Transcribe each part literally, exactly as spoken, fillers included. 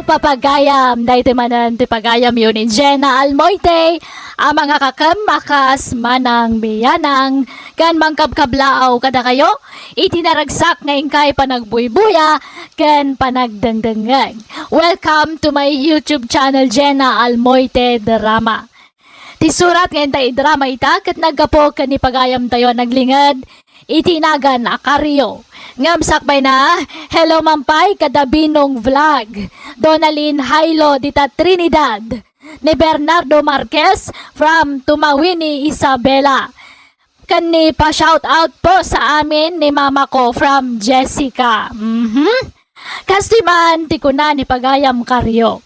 Papagayam, daytoy manen ti pagayamyo ni Jenna Almoite, a mangakakem a kas Manang Bianang, ken mangkabkablaaw kadakayo iti naragsak nga inkay panagbuybuya ken panagdengdengngeg. Welcome to my YouTube channel, Jenna Almoite Drama. Ti surat nga inta idrama ita ket naggapu ken ni pagayamtayo a naglinged iti nagan a Kario. Ngem sakbayna, hello man pay kada Binong Vlog, Donalyn Hailo dita Trinidad, ni Bernardo Marquez from Tumawini, Isabela. Ken ni pa-shout out po sa amin ni mama ko from Jessica. Mhm. Kastoy man ti kuna ni pagayam Kario,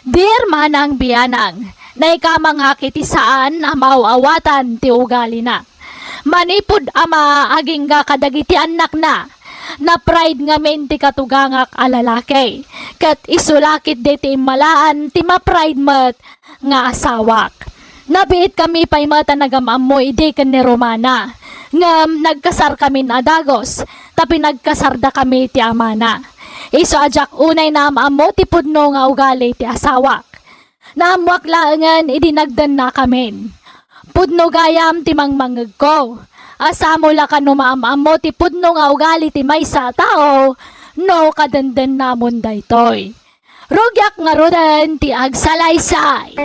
"Dear Manang Bianang, naikamangak iti saan a maaw-awatan ti ugalina. Manipud ama agingga kadagiti annakna, na-pride ngamin ti katugangak a lalaki, ket isu la ketdi ti immalaan ti ma-pride met nga asawak. Nabiitkami pay met a nagam-ammo idi ken ni Romana, ngem nagkasarkamin a dagus ta pinagkasardakami ti amana. Isu a diak unay naam-ammo ti pudno nga ugali ti asawak. Naammoak laengen idi nagdennakamin. Pudno gayam ti mangmangngegko. Asamo la kano maam-ammo ti pudno nga ugali ti maysa a tao no kadendennamon daytoy." Rugiak ngaruden ti agsalaysay.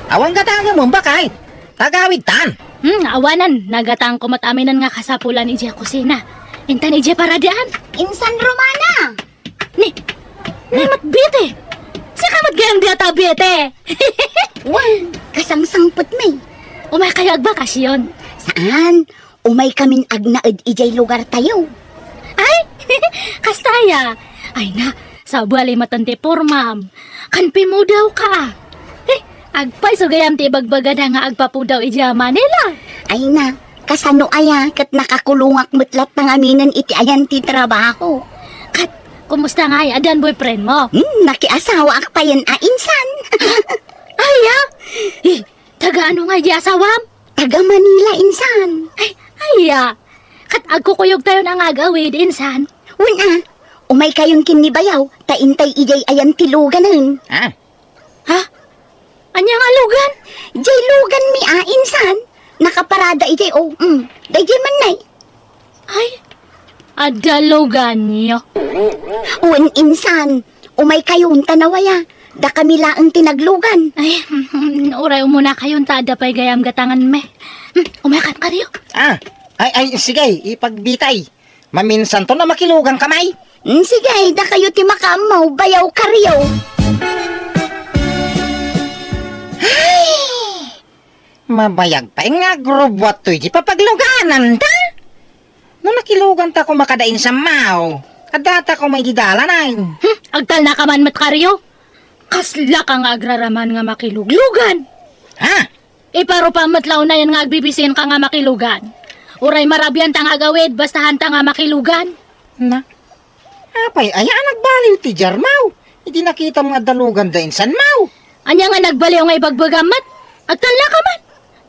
Awan gata nga mumbakay. Tagawid tan. Hmm, awanan. Nagatangko met aminen nga kasapulan idiay kusina. Intan idiay paradaan. Insan Romana! Ni, ni met Bete. Sika met gayam dayta Bete. Wen, kasangsangpet mi. Umay kayo agbakasyon? Saan? Umay kamin agnaed idiay lugar tayo. Ay, kasta aya. Ay na, sabali met ti pormam. Kan pimudaw ka. Eh, agpayso gayam ti ibagbagada nga agpapudaw idiay Manila. Ay na, kasano aya ket nakakulongak met latta ngaminen iti ayan ti trabaho. Ket, kumusta ngay? Addan boyfriend mo? Hmm, nakiasawaak payen a insan. Aya? Eh, taga ano ngay di asawam? Taga Manila, insan. Ay, aya. Ket agkukuyogtayon a nga agawid, insan. Wen a, umay kayon ken ni bayaw, ta intay idiay ayan ti luganen. Ah. Ha? Ania nga lugan? Diay lugan mi a, insan. Nakaparada idiay, o, mm. Daydiay man nay. Ay, adda luganyo. Wen, insan. Umay kayon ta nawaya. Dakami laeng ti naglugan. Ay, uray umuna kayon ta adda pay gayam gatangan mi. Hmm, umay kan Kario. Ah, ay, ay, sige, ipagbitay. Maminsanto na makilugan ka may. Mm, sige, dakayo ti makaammo, bayaw Kario. Ay! Mabayag pay nga agrubuat toy di papaglugananta. No nakiluganta koma kada insan maw, addata koma idi dalan ay. Hmm, agtalna ka man met Kario. Kasla ka nga agraraman nga makiluglugan. Ha? Iparupam met la unayen nga agbibisin ka nga makilugan. Uray marabian ta nga agawid, basta hanta nga makilugan. Na? Apay, aya a nagbaliw ti jarmaw? Idi nakitam nga adda lugan da insan maw? Ania nga nagbaliw nga ibagbagam met? Agtalna ka man.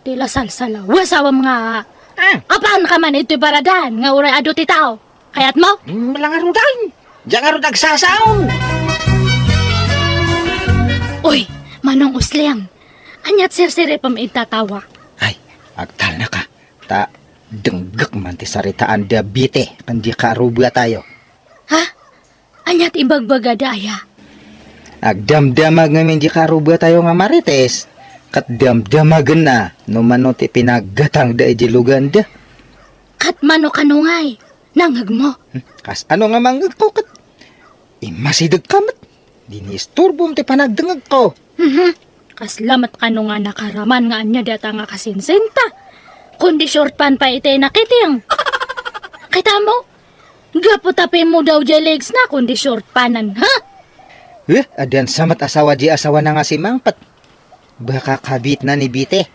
Ti la salsalaw, asawam nga. Ah. Apan ka man ito'y paradan nga uray adu ti tao. Kayat mo? Mm, langarudan. Diyan ngarud agsasaon. Uy, Manong Usleng. Aniat sirsiripem ita tawa? Ay, agtalna ka. Ta, denggek man ti saritaan da Bete, ken di kaarubea tayo. Ha? Aniat ibagbagada aya? Agdamdamag ngamin di kaarubea tayo nga Marites, ket damdamagenna no mano ti pinaggatangda iti luganda. Ket mano kano ngay? Nangngegmo? Hmm, kas ano nga mangngegko ket immasidegka met? Diniisturbom ti panagdengegko. Mhm. Kasla met kano nga nakaraman nga ania data nga kasinsinta. Kundi short pan pay iti nakiting. Kita mo? Gapu ta pimmudaw diay legs na, kundi short panan, ha? Eh, addan sa met asawa di asawa na nga si Mangpet. Baka kabit na ni Bite.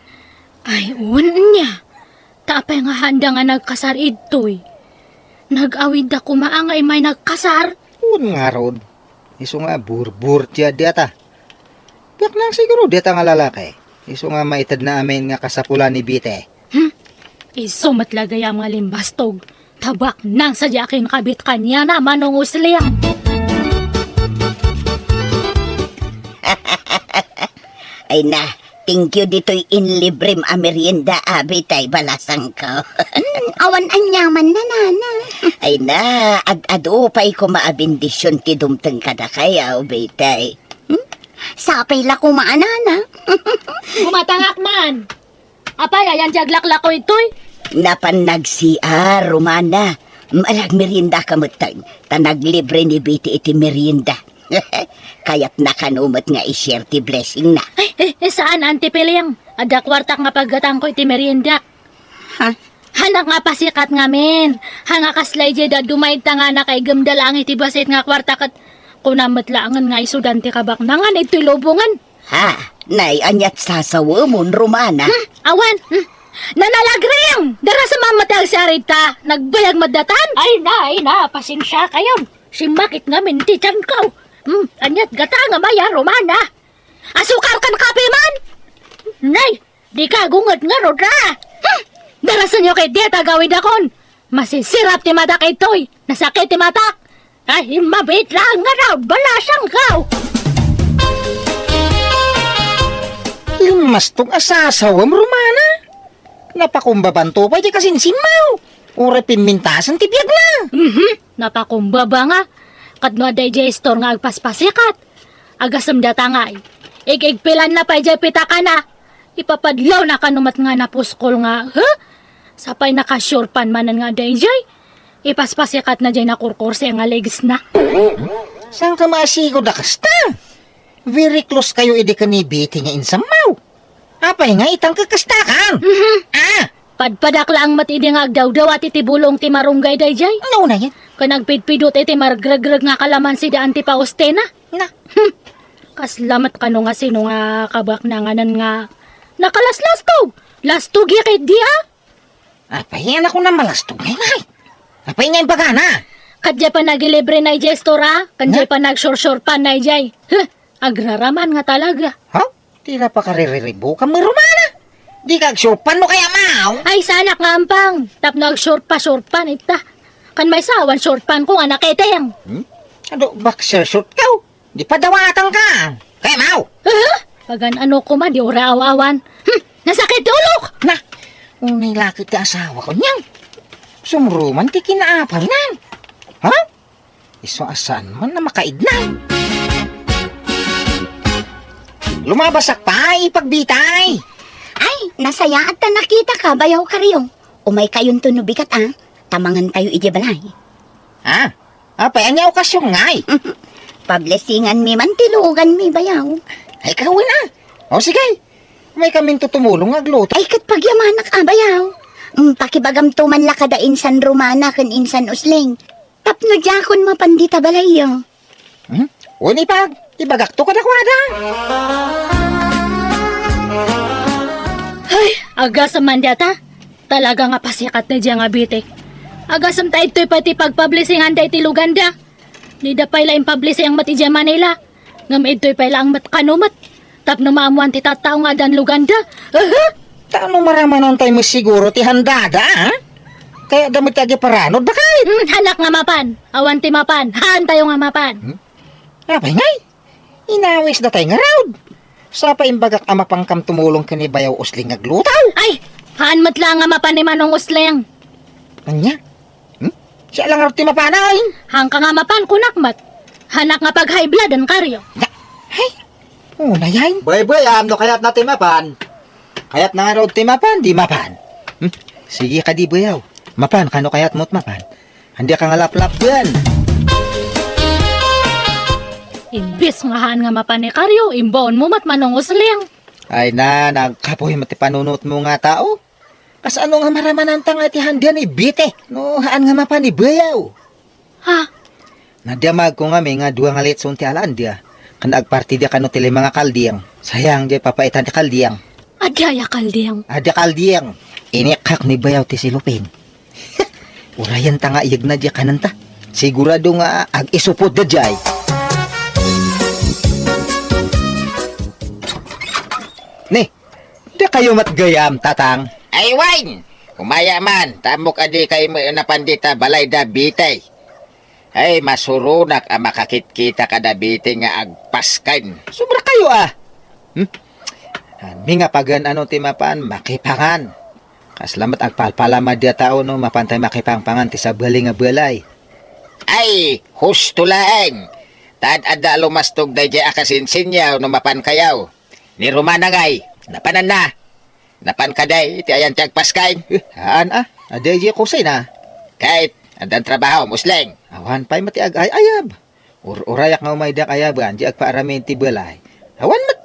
Ay, wen nia. Ta apay nga handa nga nagkasar idtoy? Nag-awid da koma nga imay nagkasar? Wen ngarud. Isu nga burbur ti adi ata. Biak na siguro dita nga lalaki. Isu nga maited na amin nga kasapulan ni Bite. Hmm? Isu met la gayam nga limbastog. Tabaknang sadiay a kinkabit kaniana, Manong Usling. Ay na, thank you ditoy inlibrem a merienda, abi, tay balasangko. Hmm, awan aniamanna, nana. Ay na, ad-adu pay koma a bendision ti dumteng kadakayo, abi, tay. Hmm? Sapay la koma, nana. Kumatangak man. Apay, ayan ti aglaklako itoy? Napan nagsiar, Romana. Malagmerienda ka metten, ta naglibre ni Biti iti merienda. Kayatna kano met nga i-share ti blessingna. Ay, eh, eh, saan, Auntie Piling? Adda kuartak nga paggatangko iti merienda. Ha? Hanak nga pasikat ngamin. Ha nga kasla idiay dadduma ita nga nakaigem da laeng iti bassit nga kuarta ket kunam met laengen nga isudan ti kabaknangan iti lubongan. Ha? Nay, aniat sasawemon, Romana? Hmm, awan. Hmm. Nanalagring! Darasem met ti agsiarita. Nagbayag met datan. Ay na, ay na, pasensiakayon. Simmakit ngamin ti tianko. Hmm, aniat gatangem aya, Romana? Asukar ken kape man? Nay, dika agunget ngarud, a? Hmm, darasenyo ketdi ti agawidakon. Masisirap ti matak itoy. Nasakit ti matak. Ay, mabiit laeng ngarud, balasangko. Limmastog a sasawem, Romana. Napakumbabanto pay ti kasinsinmo. Uray pimmintasen ti biagna. Mhm, napakumbaba nga. Ket no adda idiay istor nga agpaspasikat, agasem data ngay. Igigpilanna pay diay pitakana. Ipapadlawna kano met nga napuskol nga, ha? Sapay naka-short pant manen nga adda idiay. Ipaspasikatna diay nakurkurse nga legsna. Saanka maasigo da kasta? Very close kayo idi ken ni Biti nga insammo. Apay nga itang kakastakan? Mhm. Ah! Padpadak laeng met idi nga agdawdawat iti bulong ti marunggay daydiay. Nauna yan. Ken agpidpidut iti margregreg nga kalamansi da Auntie Faustina. Na. Hmm. Kasla met kano nga sino nga kabaknanganan nga nakalaslastog. Lastog ya ketdi, a? Apay, anak ko na malastog ngay, ngay. Apay nga imbagana? Ket diay pay nagilibre na idiay istor, a? Ken diay pay nagsursurpan na idiay. Huh, agraraman nga talaga. Ha? Ti la pakaririribukan mo, Romana? Di ka agsurpan no kaya, maw? Ay, sanak nga ampang. Tapno agsurpa, surpan, ita. Kan may sawan, surpan ko nga naketeng. Hmm? Adu, boxer short ka, oh. Di padawatan ka. Kaya, maw? Huh? Pagan-ano koma, di ura aw-awan. Hmm, nasakit ti ulok! Na, unay laki ti asawa ko niyan. Sumruman ti kinaapalnan. Ha? Isu a saan man a makaidnan. Lumabasak pay, ipagbitay. Ay, nasayaat ta nakitaka, bayaw Kario. Umay kayonto no bigat, a. Ta mangan tayo idiay balay. Ah, apay, ania okasion ngay? Pablesingan mi man ti luogan mi, bayaw. Ay, kawen a. O, sige. Umay kaminto tumulong nga agluto. Ay, ket pagyamanak a, bayaw. Mm, pakibagamto man la kada insan Romana ken insan Usling. Tapno diakon mapan dita balayyo. Hmm? Wen, ipag, ibagakto kadakuada. Ay, agasem man data. Talaga nga pasikat na diay nga Biti. Agasem ta idtoy pay ti pagpablesingan da iti luganda. Dida pay la impablising met idiay Manila. Ngem idtoy pay laeng met kano met. Tapno maammoan ti tattao nga addan luganda. Aha! Ta no maramanan tayo met siguro ti handada, ha? Kaya da met ti agiparanod, bakit? Hmm, hanak nga mapan. Awan ti mapan. Haan tayo nga mapan. Hmm? Apay ngay? Inawis da tayo ngarud. Sapa imbagak a mapankam tumulong ken ni Bayaw Usling nga agluto? Ay! Haan met la nga mapan ni Manong Usling. Ania? Hmm? Siya lang ti mapanay. Haanka nga mapan, kunak met. Hanak nga pag-high blood, an Kario. Na, hay, una yan. Bay, bay, am, no kayatna ti mapan. Kayatna nga raw ti mapan, di mapan. Hmm? Sige kadi, bayaw. Mapan, kano kayat mo't mapan? Andi ka nga laplapdan. Imbis nga haan nga mapan ni Kario, imbaon mo met Manong Usling. Ay na, nagkapoy met ti panunot mo nga tao. Kasano nga maramananta nga iti handian ni Biti? No, haan nga mapan ni Bayaw. Ha? Nadamag ko nga may nga dua nga litson ti alandia. Kan agparti dia kano ti lima nga kalding. Sayang, di papaitan ti kalding. Adi aya kalding? Adi kalding. Inikak ni Bayaw ti silupin. Urayan ta nga iyagna di kananta. Sigurado nga ag-isupod da jay. Ni, Dakayo met gayam, Tatang. Ay, wen! Umaya man, ta ammok a dikay met napan dita balay da Bitay. Ay, masuronak a makakitkita kada Bitay nga agpasken. Sobra kayo, ah. Hmm? Amin nga pagan-ano ti mapan, makipangan. Kasla met agpalpalama dia tao no mapantay makipangpangan ti sabali nga balay. Ay, husto laeng. Ta ad-adda a lumastog daydiay a kasinsinyaw no mapan kayaw. Ni Romana ngay, napananna. Napan kadi iti ayan ti agpasken? Eh, haan, ah. Adi, adi, kusina. Ket, addan trabaho, Musling. Awan pay met ti agay-ayab. Ur-urayak nga umay diak ayaban, di agpaaramin ti balay. Awan met.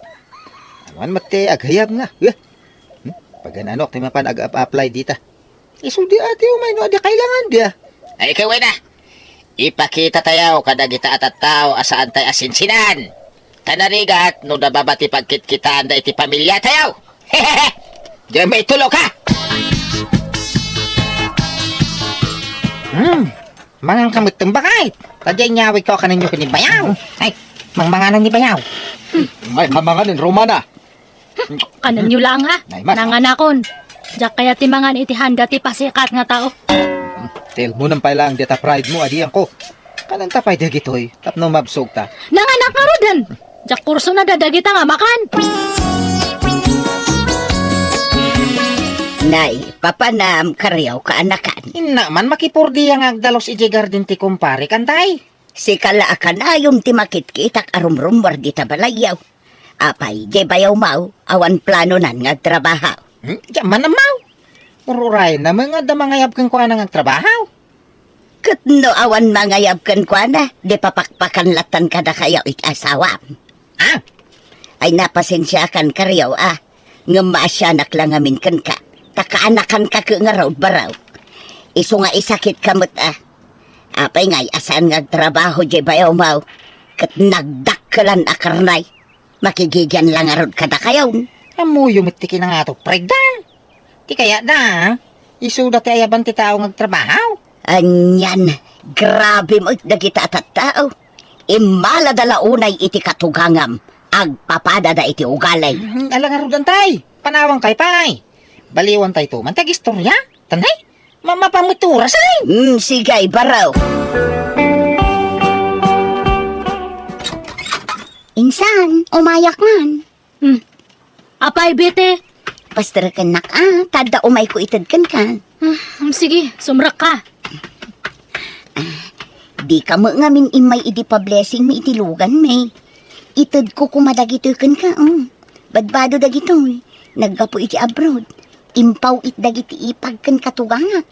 Awan met ti agayab nga. Eh. Hmm? Pagan-anok ti mapan ag-apply dita. Isu di ati umay no adi kailangan dia. Ay, ikaw na. Ipakita tayo kadagita a tattao a saan tayo a sinsinan. Ta narigat no nababa ti pagkitkitaan da iti pamilya tayo. Diyan may tulo ka. Hmm. Mangan ka met bakit? Tadya inyawid ko kaninyo kini bayaw. Ay, mangmanganan ni bayaw. Ay, kamangan ni Romana. Kanenyo lang, ha? Ay, mas. Nanganakon. Diak kaya ti mangan iti handa ti pasikat nga tao. Tilmunan pay lang dita pride mo, adian ko. Kanenta pay dagitoy, tapno mabsog ta. Nanganak nga ruden. Diak kurso na dadagita nga makan. Nay, papanam, kariaw kaanakan. Inna man makipurdiya nga agdalus iti garden ti kumpare, kantay? Sika la a kanayon ti makitkitak a rumrummuar dita balayyo. Apay, di bayaw maw, awan planonan nga agtrabaho? Hmm? Diak man ammaw. Ururay na nga adda mangayab kenkuana nga agtrabaho. Ket no awan mangayab kenkuana, di papakpakan latan kadakayo iti asawam. Ah? Ay, napasensiakan kariaw, ah. Ngem maasianak la ngamin kenka. Ta kaanakan ka ket ngarud, baraw. Isu nga isakit ka met, ah. Apay ngay a saan nga agtrabaho di bayaw maw? Ket nagdakkelan a karnay. Makigigian la ngarud kadakayo. Ammoyo met ti kinangato, Fred, da. Ti kayatda, isu da ti ayaban ti tao nga agtrabaho. Anian, grabe met dagita a tattao. Immalada la unay iti katugangam, agpapadada iti ugali. Mhm, ala ngarud, antay, panawan kay pay. Baliwan tay to man ti agistorya. Tanay, ma-, mapamuturas ay. Hmm, sige, baro. Insan, umayak man. Hmm. Apay, Bete? Pasterekennak, ah, ta adda umayko ited kenka. Hmm, sige, sumrekka. Ah, dika met ngamin immay idi pa-blessing mi iti lugan mi. Itedko koma dagitoy kenka, oh. Badbado dagitoy. Naggapu iti abroad. Impaw-it dagiti ipag ken katugangak.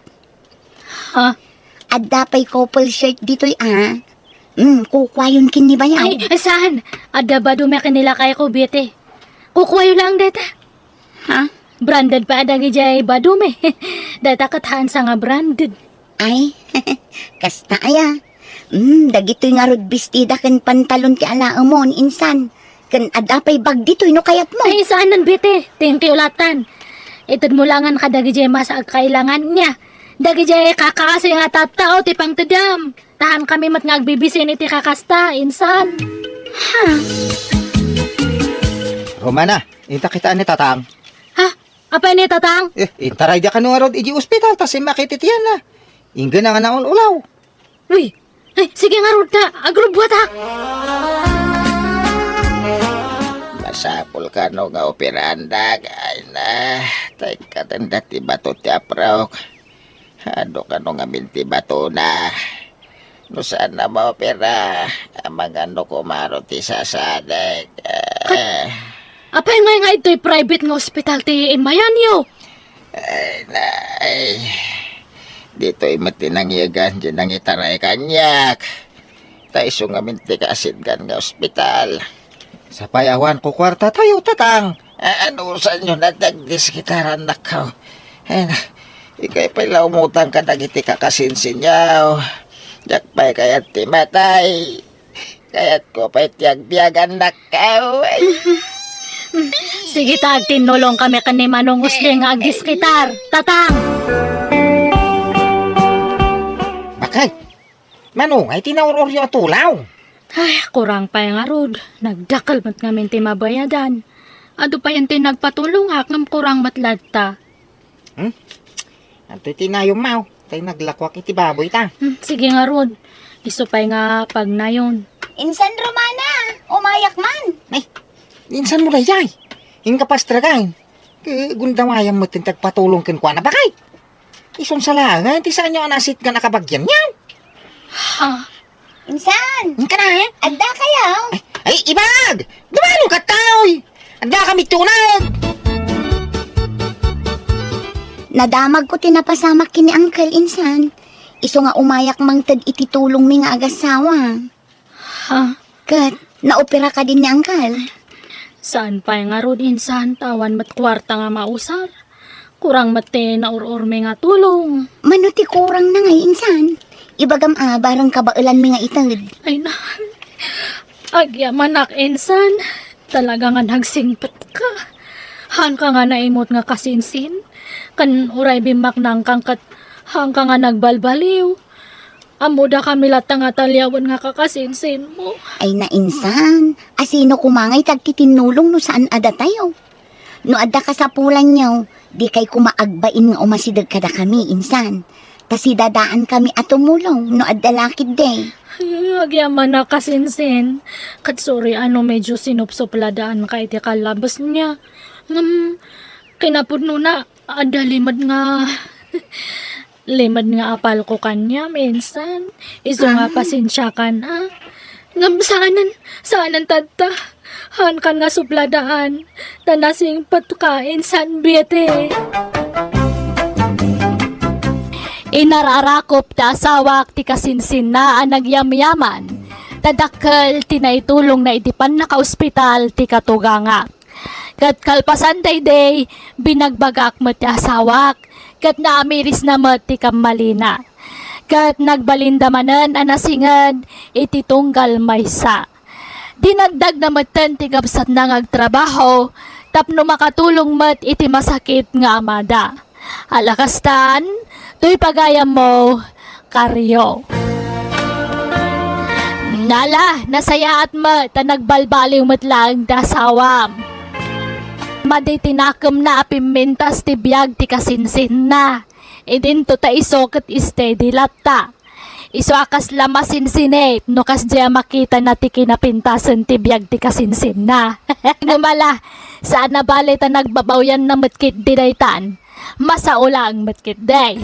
Ha? Adda pay couple shirt ditoy, ah. Mm, kukuayon ken ni bayaw. Ay, saan? Adda badume ken ni lakayko, Bete. Kukuayo lang dayta. Ha? Branded pay a dagidiay badume. Dayta ket haansa nga branded. Ay, kasta aya. Mm, dagitoy ngarud bestida ken pantalon ti alaemon, insan. Ken adda pay bag ditoy no kayatmo. Ay, saanen, Bete. Thank you latan. Itedmo langen kadagidiay masa agkailangan nia. Dagidiay kakaasi nga tattao ti pangtedem. Tahan kami met nga agbibisin iti kakasta, insan. Ha? Romana, inta kitaan ni Tatang. Ha? Apay ni Tatang? Eh, intaray da kano ngarud iti ospital, ta simmakit iti tianna. Inggana nga naul-ulaw. Uy, ay, sige ngarud ta, agrubbuatak. Masapul kano nga operaandak, ay na, tay katenda ti bato ti apraok. Adu kano ngamin ti batona. No saan a maopera, amangan no kumaro ti sasadek. Kat-, apay ngay nga itoy private nga ospital ti immayanyo? Ay, nay. Ditoy met ti nangyagan ti nangitaray kaniak. Ta isu ngamin ti kaasitgan nga ospital. Sapay awan kukuarta tayo, Tatang. A-, anusanyo na ti agdiskitarannak, kaw? Ay na, ikay pay la umutang kadagiti kakasinsinyaw. Diak pay kayat ti matay. Kayatko pay ti agbiagannak, kaw. Ay. Sige ta, agtinnulong kami ken ni Manong Usling nga agdiskitar. Tatang! Bakay, Manong, ay ti naur-uryo a tulaw. Ay, kurang pay ngarud. Nagdakkel met ngamin ti mabayadan. Adu pay ti nagpatulongak ngem kurang met latta. Hmm? Adtoy ti inayonmo, tay naglakuak iti baboyta. Hmm, sige ngarud. Isu pay nga pagnayon. Insan Romana, umayak man. Ay, insan mo daydiay? Inka pastrek. Ket gundawayam met ti agpatulong kenkuana, bakay. Isun sa laengen ti saanyo a nasitgan a kabagianyo. Ha? Insan! Inka na, eh? Adda kayo? Ay, ay, ibag! Dumalo ka, taoy! Adda kami tunag! Nadamag ko ti napasamak ken ni Uncle, insan. Isu nga umayak mangted iti tulong mi nga agasawa. Ha? Ket, naopera kadi ni Uncle? Saan pay ngarud, insan, ta awan met kuarta nga mausar. Kurang met ti naur-urmi nga tulong. Mano ti kurang na ngay, insan? Ibagam a, bareng kabaelanmi nga ited. Ay na, agyamanak, insan. Talaga nga nagsingpet ka. Haanka nga naimut nga kasinsin. Ken uray bimmaknangkan ket haanka nga nagbalbaliw. Ammodakami latta nga taliawen nga kakasinsinmo. Ay na, insan, asino koma ngay ti agtitinnulong no saan a datayo? No adda kasapulanyo, dikay koma agbain nga umasideg kadakami, insan. Ta sidadaankami a tumulong no adda la ketdi. Ay, agyamanak, kasinsin. Ket sorry a no medyo sinupsupladaanka iti kallabesna. Ngem, kinapudnona, adda limed nga Limed nga apalko kaniam, insan. Isu nga, ah, pasensiakan, a. Ngem saanen, saanen tatta. Haankan nga supladaan. Ta nasingpetka, insan Betty. Inararakop ti asawak ti kasinsinna a nagyamyaman. Ta dakkel ti naitulongna iti pannakaospital ti katugangak. Ket kalpasan daydiay, binagbagaak met ti asawak, ket naamirisna met ti kammalina. Ket nagbalinda manen a nasinged iti tunggal maysa. Dinagdagna metten ti kabsatna nga agtrabaho tapno makatulong met iti masakit nga amada. Ala kastan, toy pagayammo, Kario. Nala, nasayaat met ta nagbalbaliw met laeng ti asawam. Madi ti nakemna a pimmintas ti biag ti kasinsinna. Idinto ta isu ket steady latta. Isu a kasla masinsinit no kasdiay a makitana ti kinapintasen ti biag ti kasinsinna. Ngem ala, saan a bale ta nagbabawianna met ketdi daytan. Masao laeng met ketdi.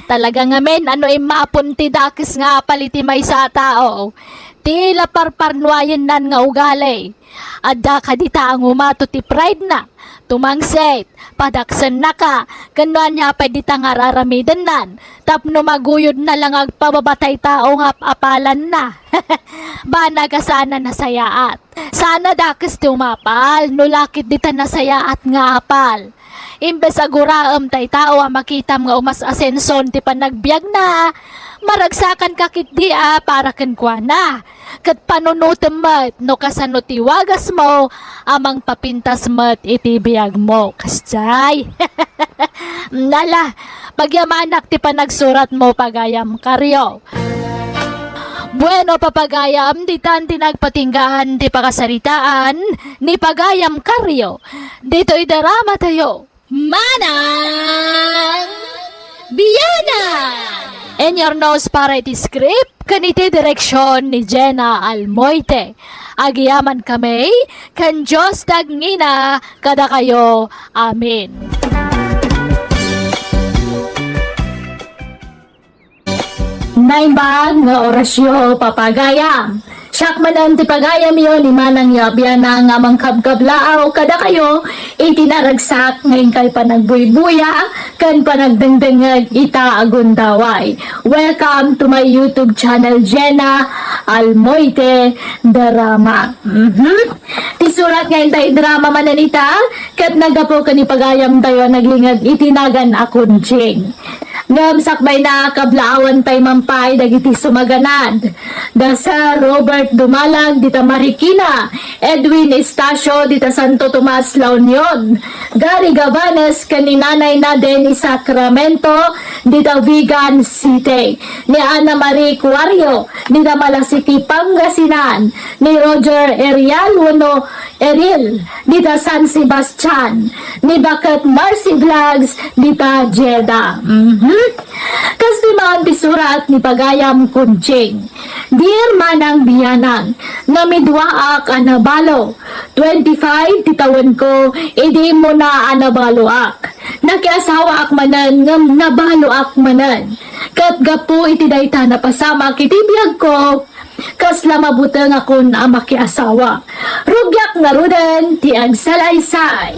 Talaga ngamin a no immapon ti dakes nga apal iti maysa a tao, ti la parparnuayennan nga ugali. Adda kadi ta a ngumato ti pride na, tumangsit, padaksennaka, ken no ania pay dita nga ar-aramidennan, tapno maguyodna la nga agpababa tay tao nga ap-apalanna. Banag a saan a nasayaat. Saan a dakes ti umapal, no la ketdi ta nasayaat nga apal. Imbes a guraem tay tao a makitam nga umas-asenson ti panagbiagna, maragsakanka ketdi a para kenkuana. Ket panunotem met no kasano ti wagasmo a mangpapintas met iti biagmo. Kasdiay. Nala, pagyamanak ti panagsuratmo, pagayam Kario. Bueno, papagayam, ditan ti nagpatinggaan ti pakasaritaan ni pagayam Kario. Ditoy drama tayo. Manang Biyanan! Inyurnos para iti script ken iti direksion ni Jenna Almoite. Agyamankami ken Dios ti agngina kadakayo. Amen. Naimbag nga orasyo, papagayam. Siak manen ti pagayamyo ni Manang Yabiana nga mangkabkablaaw kadakayo iti naragsak nga inkay panagbuybuya ken panagdengdengngeg ita a gundaway. Welcome to my YouTube channel, Jenna Almoite Drama. Mhm. Ti surat nga intay drama manen ita, ket naggapu ken ni pagayamtayo a naglingeg iti nagan a Kunjing. Ngem sakbayna, kablaawan pay man pay dagiti sumaganad. Da Sir Robert Dumalag dita Marikina, Edwin Estacio dita Santo Tomas, La Union, Gary Gavanes ken ni Nanay Naden i Sacramento dita Vigan City, ni Ana Marie Cuario dita Malasiqui, Pangasinan, ni Roger Erial wenno Eril dita San Sebastian, ni Baket Marcy Vlogs dita Jeddah. Mhm. Kas di man ti surat ni pagayam Kunching. Dear Manang Bianang, namiduaak a nabalo. Twenty-five ti tawenko, idi immuna a nabaloak. Nakiasawaak manen ngem nabaloak manen. Ket gapu iti dayta napasamak iti biagko, kasla mabutengakon a makiasawa. Rugiak ngaruden ti agsalaysay.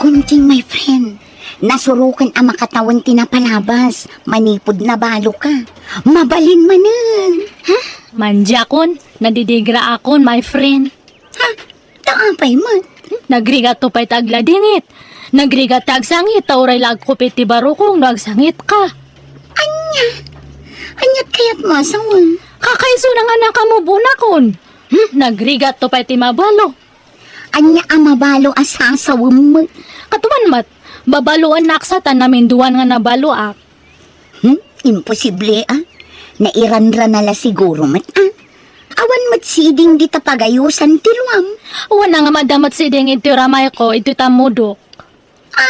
Kunching, my friend, nasuroken a makatawen ti napalabas manipud nabaloka. Mabalin manen. Huh? Mandiakon, nadidigraakon, my friend. Ha? Ta apay met? Hmm? Nagrigatto pay ta agladingit. Nagrigat ta agsangit, ta uray la agkupit ti barukong no agsangitka. Ania? Aniat kayatmo a sawen? Kakaisuna nga naka-move on akon. Hmm? Nagrigatto pay ti mabalo. Ania a mabalo a sasawem met? Katuman met, babaloennak sa ta naminduan nga nabaloak. Hmm? Imposible, a? Nairanrana la siguro met, a? Awan met siding dita pagayosan ti luam. Wen, nga madama met siding iti ramayko, iti tammudok. A?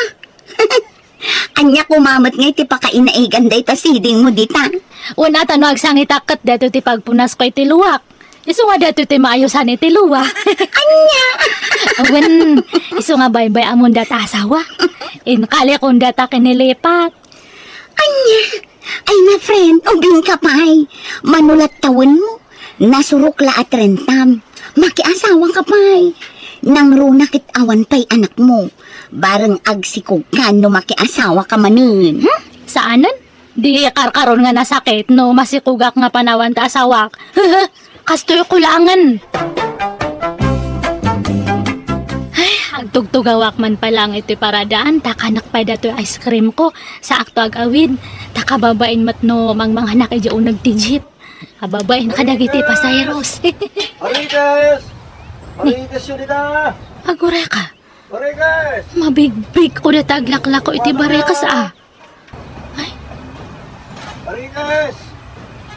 Ania koma met nga iti pakainaigan dayta sidingmo dita? Wen, a, ta no agsangitak ket daytoy ti pagpunasko iti luak. Isu nga daytoy ti maayosan iti lua. Ania? Wen, isu nga baybay-amon dayta asawa. Inkalikon dayta kinilipat. Ania? Ay na, friend, ubingka pay. Mano la ti tawenmo? Nasurok la a trentam. Makiasawaka pay. Nangruna ket awan pay anakmo. Bareng agsikogka no makiasawaka manen. Hmm? Saanen? Di karkaron nga nasakit no masikogak nga panawan ti asawak. Kastoy kulangen. Ay, agtugtugawak man pay laeng iti paradaan, ta kanak pay datoy ice cream ko. Saakto agawid, ta kababain met no mangmanganak idiay uneg ti jeep. Kababain kadagiti pasaheros. Marites! Marites, yun dita! Agureka. Marites! Mabigbig ko dita aglaklako iti barekas, a. Ay. Marites!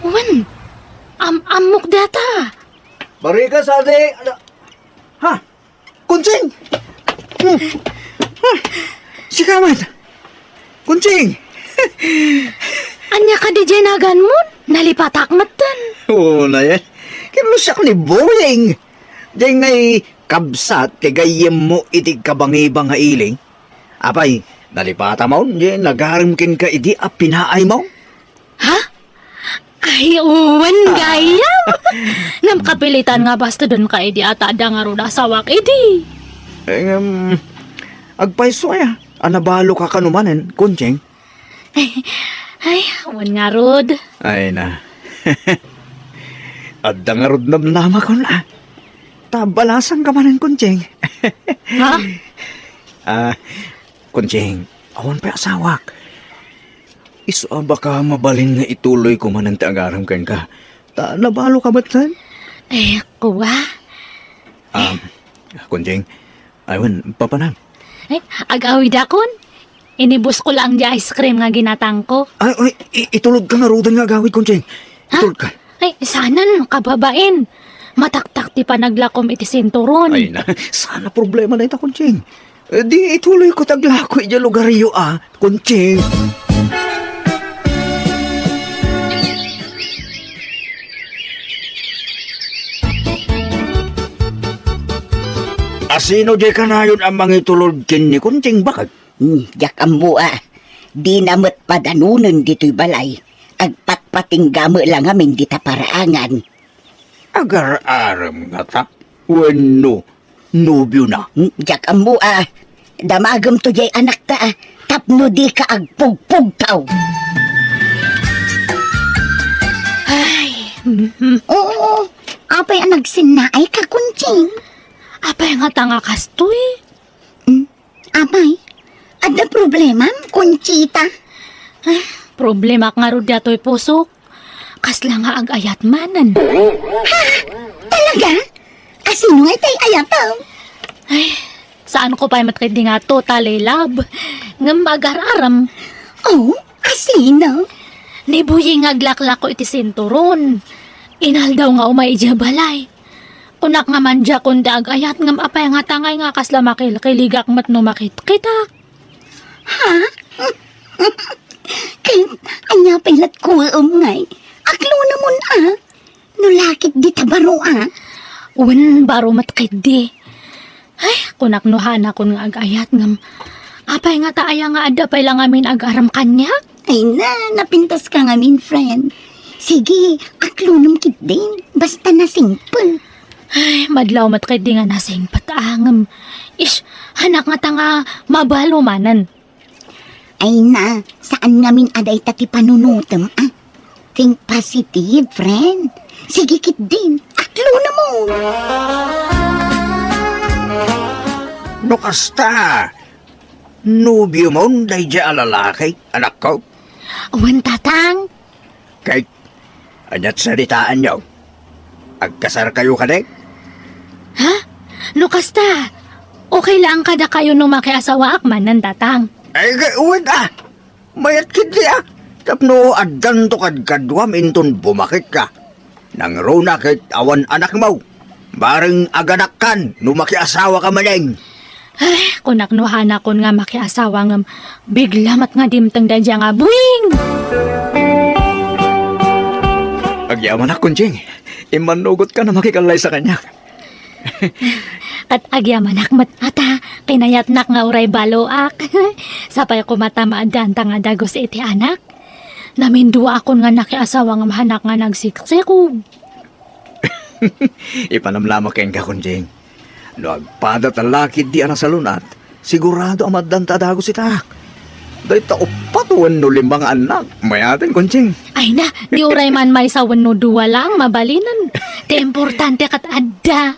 Wen, am-ammok data. Marites, adi! Ala-, ha? Kunching! Hmm. Hmm. Sika man! Kunching! Ania kadi diay naganmon? Nalipatak metten. Oo na yan. Kinlusiak ni Boying. Diay ngay kabsat ti gayyemmo iti kabangibang nga iling. Apay, nalipatamon, diay nagarem kenka idi a pinaaymo? Ha? Ay, wen gayam. Ngem kapilitan nga bastodenka idi a ta adda ngarud asawak idi. Eh, ngem, agpayso aya, a nabaloka kano manen, Kunching? Ay, wen ngarud. Ay na. Adda ngarud namnamakon, a. Ta balasangka manen, Kunching. Ha? A, Kunching, awan pay asawak. Isu a baka mabalin nga ituloyko manen ti agarem kenka. Ta nabaloka metten? Eh, kua? Um, Kunching, ay wen, papanam. Eh, agawidakon. Inibusko laeng diay ice cream nga ginatangko. Ay, ay, i-, itulodka ngaruden nga agawid, Kunching. Ha? Itulodka. Ay, saanen, kababain. Mataktak ti panaglakom iti sinturon. Ay na, saan a problema dayta, Kunching. Eh, di ituloyko ti aglako idiay lugaryo, a, Kunching. Asino diay kanayon a mangitulod ken ni Kunching, baket? Hmm, diak ammo a. Dina met padanonen ditoy balay. Agpatpatingga met la ngamin dita paraangan. Agar-arem ngata wenno nobiona? Hmm, diak ammo a. Damagemto diay anakta a tapno dika agpugpugtaw. Ay, mhm. Oo, apay a nagsinnaayka, Kunching? Apay ngata nga kastoy? Hmm? Apay, adda problemam, Conchita? Ah, problemak ngarud daytoy pusok. Kasla nga agayat manen. Ha? Talaga? Asino ngay tay ayatam? Ay, saanko pay met ketdi nga totally love. Ngem agar-arem. Oh, asino? Ni Boying nga aglaklako iti sinturon. Inaldaw nga umay idiay balay. Kunak nga mandiakon ti agayat ngem apay ngata ngay nga kasla makilkiligak met no makitkitak. Ha? Ket ania pay latkuem ngay? Aklonamon a. No lakit dita baro a. Wen, baro met ketdi. Ay, kunak no hanakon nga agayat ngem apay ngata aya nga adda pay la ngamin agaram kaniak? Ay na, napintaska ngamin, friend. Sige, aklonem ketdin. Basta nasingpet. Ay, madlaw met ketdi nga nasingpet a ngem. Ish, hanak ngata nga mabalo manen. Ay na, saan ngamin a dayta ti panunotem a. Think positive, friend. Sige ketdin, aklonamon. No kasta, nobiomon daydiay a lalaki, anakko? Wen, tatang. Kay, ania't saritaanyo? Agkasarkayo kadi? Ha? No kasta, okay lang kadakayo no makiasawaak manen, tatang? Ay, kay, wen a. Mayat ketdi a. Tapno addanto kadkaduam inton bumaketka. Nangruna ket awan anakmo. Bareng aganakkan no makiasawaka manen. Ay, kunak no hanakon nga makiasawa ngem bigla met nga dimteng daydiay nga buing! Agyamanak, Kunching. Immannugotka no makikallaysa kaniak. Ket agyamanak met ata, kinayatnak nga uray baloak. Sapay koma ta maaddaanta nga dagus iti anak. Naminduaakon nga nakiasawa ngem hanak nga nagsiksikog. Ipanamlamak kenka, Kunching. No agpadat a lakit di a nasalun-at, sigurado a maddanta a dagus itak. Dayta uppat wenno lima nga annak, mayaten, Kunching. Ay na, di uray man maysa wenno dua lang, mabalinen. Ti importante ket adda.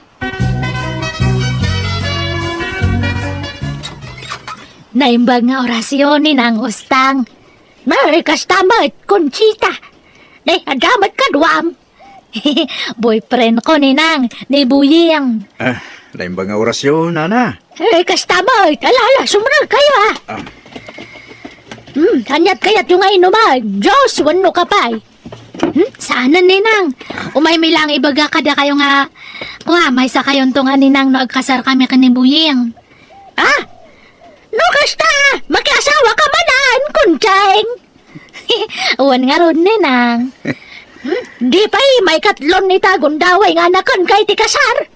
Naimbag nga orasyon ni Nang Ustang. Mary, kasta met, Conchita. Nay, adda met kaduam. Boyfriend ko, Ninang, ni Buying. Ah, naimbag nga orasyon, nana. Eh, kasta met. Ala, ala, sumrek kayo, ah. Ah. Hmm, aniat kayat yung nga inuman? Diyos, wano ka pay? Hmm, saanen, Ninang. Umay mi lang ibaga kada kayo nga, kung amay sa kayon to nga, Ninang, no agkasar kami ken ni Buying. Ah? No kasta, makiasawa ka manen, Kuncheng. Wen ngarud, Ninang. Hmm? Di pay maikatlon ita gundaway nga anaken kay ti kasar.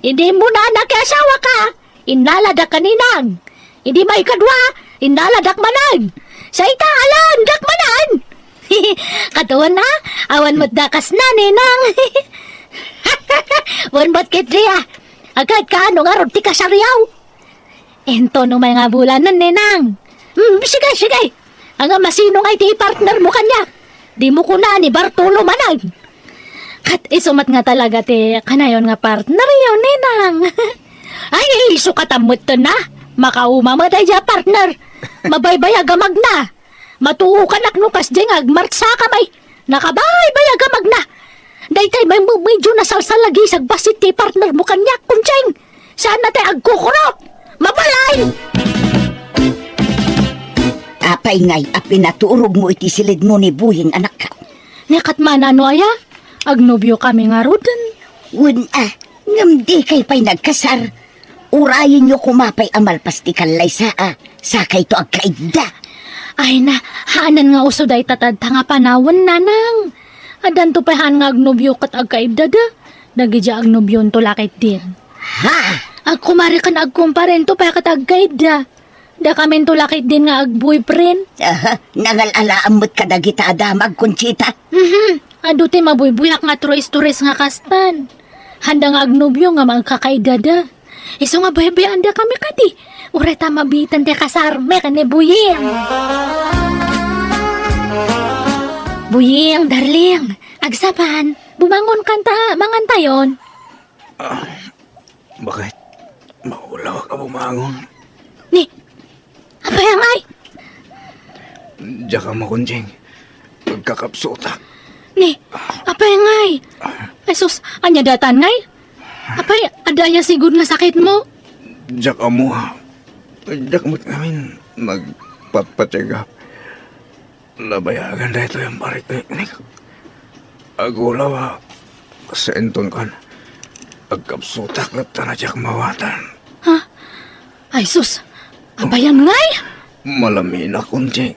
Idi mo na nakiasawa ka, innaladak ka, Ninang. Idi maikadua, innaladak manen. Sa ita, alaendak manen. Kaduan na, awan met dakas na, Ninang. Wen met ketdi a. Agkaad ka no ngarud ti kasaryo? Inton umay nga bulanen, Ninang. Hmm, sige, sige. Ania, masino nga iti partner mo kaniak? Di mo kuna ni Bartolo manen. Ket isu met nga talaga ti kanayon nga partner yo, Ninang. Ay, isu kata met na. Makauma met daydiay a partner. Mabaybayag a magna. Matuokanak no kasdiay nga agmartsa ka may. Nakabaybayag a magna. Daytay may mu-, medyo nasalsalagisag bassit ti partner mo kaniak, Kuncheng. Saan na tay agkukurot? Mabalay! Apay ngay a pinaturog mo iti silid mo ni Buying, anak? Ni ket manano aya? Agnobio kami ngaruden. Wen a, ngem dikay pay nagkasar. Urayenyo koma pay a malpas ti kallaysa a sakayto agkaidda. Ay na, haanen nga uso dayta tadta nga panawen, Nanang. Addanto pay haan nga agnobio ket agkaiddada. Dagidiay agnobionto la ketdin. Ha? Agkumari ken agkumparento pay ket agkaidda. Dakaminto la ketdin nga agboyfriend. Aha, nangal-alaam met kadagita a damag, Conchita. Mhm. Adu ti mabuybuyak nga tres-tres nga kastan. Haanda nga agnobio nga agkakaidada. Isu nga baybayaanda kami kadi. Uray ta mabiitan ti kasarmi ken ni Buying. Buying, darling, agsapan, bumangon kanta, mangantayon. Ah, bakit? Maulaw ka bumangon. Ni, apay ngay? Diak ammo, Conching. Agkakapsutak. Ni, apay ngay? Ay sus, ania daytan ngay? Apay, adda aya sigud nga sakit mo? Diak ammo. Diak met ngamin nagpapatiagap. Nabayagan daytoy a marikniknik. Agulaw a, sa inton kan, agkapsutak latta na diak mawatan. Ha? Ay sus, abayan ngay? Malaminak, Kunti.